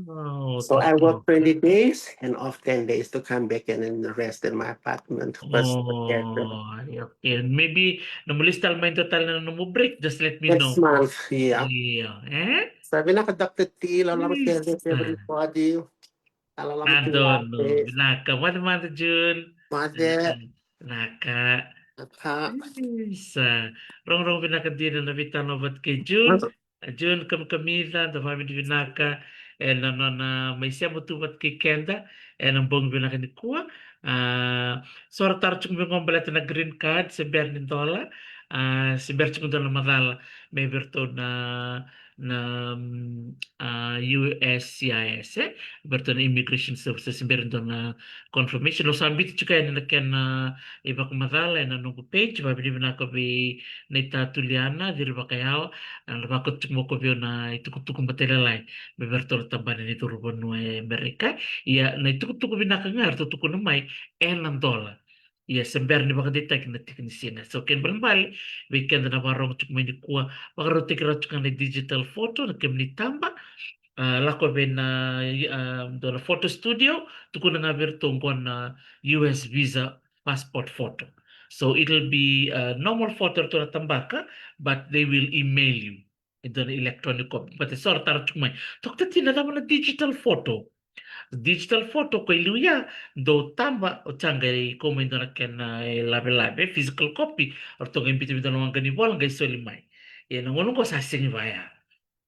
Wow. So I work twenty days and off ten days to come back and then rest in my apartment. Oh, okay. Maybe nomu lesu tale mai dua tale na nomu break, just let me know. Next month, yeah. Yeah, eh? So vinaka Doctor T, loloma kece everybody. Loloma kece. Vinaka, moce mada June. Moce. Vinaka. Isa. Rogorogo vinaka dina na veitalanoa vata kei June. A June kamikamica, da vakavinavinaka ena nona mai sema tu vata kei keda ena bogi vinaka nikua. A, so ra taro tiko mai qo baleta na green card, se bera ni dola, a, se bera tiko dua na macala mai vei iratou na, na, mm, a, U S C I S, e? Vei iratou na Immigration Services, se bera ni dua na confirmation. Au sa biuta tiko yani na kena ivakamacala ena noqu page, vakavinavinaka vei Naita Tuliana, Ciri Vakayawa, a, na vakauta tiko mai o koya vei au na itukutuku matailalai mai vei iratou na tabana ni curu vanua e Amerika. Ia na itukutuku vinaka ga eratou tukuna mai ena dola. Ia se bera ni vakadeitaki na tiki ni siga. So kena ibalebale vei keda na vakarorogo tiko mai nikua, vakarautaki rawa tiko ga na digital photo, na kemuni taba. A, lako vei na, a, dua na photo studio, tukuna ga vei iratou qo na U S visa passport photo. So it'll be a normal photo eratou na tabaka, but they will email you e dua na electronic copy. But e so ra taro tiko mai, Doctor T, na cava na digital photo? Digital photo ko i liu ya, dou taba, o sa qai kau mai dua na kena, e, lavelave, physical copy, o ratou qai biuta vei dua na waqa ni vola qai soli mai. Ia na gauna qo sa sega ni vaya.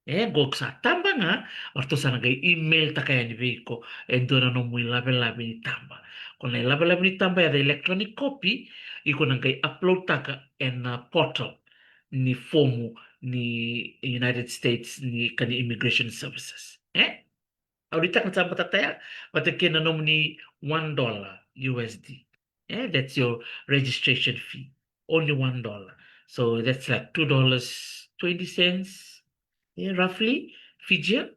E, qo ko sa taba ga, o ratou sa na qai email taka yani vei iko e dua na nomu ilavelave ni taba. Ko na ilavelave ni taba ya, the electronic copy, iko na qai upload taka ena portal ni fomu ni United States ni ka ni Immigration Services. E? Au nuitaka ni sa matata ya vata kei na nomuni one dollar U S D. E, that's your registration fee. Only one dollar. So that's like two dollars twenty cents, yeah, roughly, Fijian.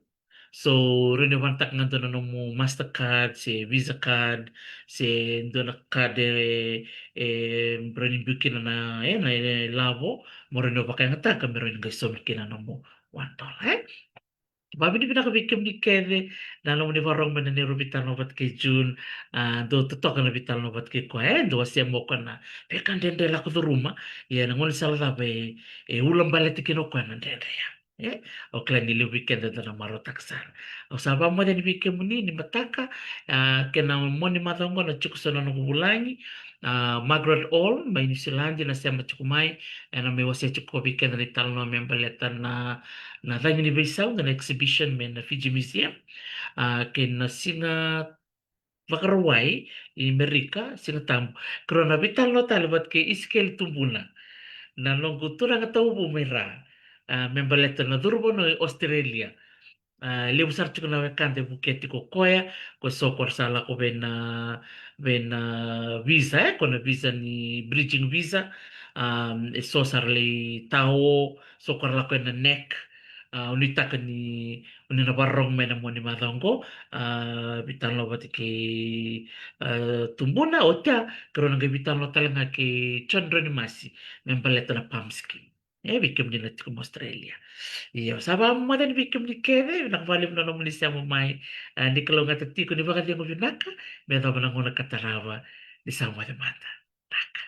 So rawa ni o vakayagataka ga dua na nomu Mastercard, se Visa card, se dua na card e, e rawa ni biu kina na, e, na, e, lavo, mo rawa ni o vakayagataka me rawa ni qai saumi kina na nomu one dollar, e? Vakavinavinaka vei kemuni kece na nomuni vakarorogo mai na neirau veitalanoa vata kei June. A, dou totoka na veitalanoa vata kei koya, e, dou wasea mai o koya na veika dredre lako curuma. Ia na gaunisala cava e, e ulabaleta kina o koya na dredre ya. E, au kila ni levu vei keda da na marautaka sara. Au sa vakamoce yani vei kemuni ni mataka, a, kei na mua ni macawa oqo na tiko so na noqu vulagi, a, Margaret Hall mai Niusiladi na sema tiko mai, ena mai wasea tiko vei keda na italanoa me baleta na, na cagi ni veisau, na exhibition mai na Fiji Museum. A, kei na siga Vakarauwai i Merika, Siga Tabu. Keirau na veitalanoa tale vata kei Isikeli Tubuna, na noqu turaga tauvu mai Ra, a, me baleta na curu vanua i Australia. A, levu sara tiko na wekada e vukea tiko o koya, ko so ko ra sa lako vei na, vei na visa, e, ko na visa ni bridging visa, a, e so sa ra lai tao, so ko ra lako ena NEC, a, au nuitaka ni, o ni na vakarorogo mai na mua ni macawa oqo, a, veitalanoa vata kei, a, Tubuna, oti ya, keirau na qai veitalanoa tale ga kei John Droni Masi, me baleta na PALM scheme. E, vei kemuni na tiko mai Australia. Io, sa vakamoce yani vei kemuni kece, vinaka vakalevu na nomuni sema mai. A, ni kalougata tiko, ni vakacegu vinaka, me yacova na gauna ka tarava, ni sa moce mada. Vinaka.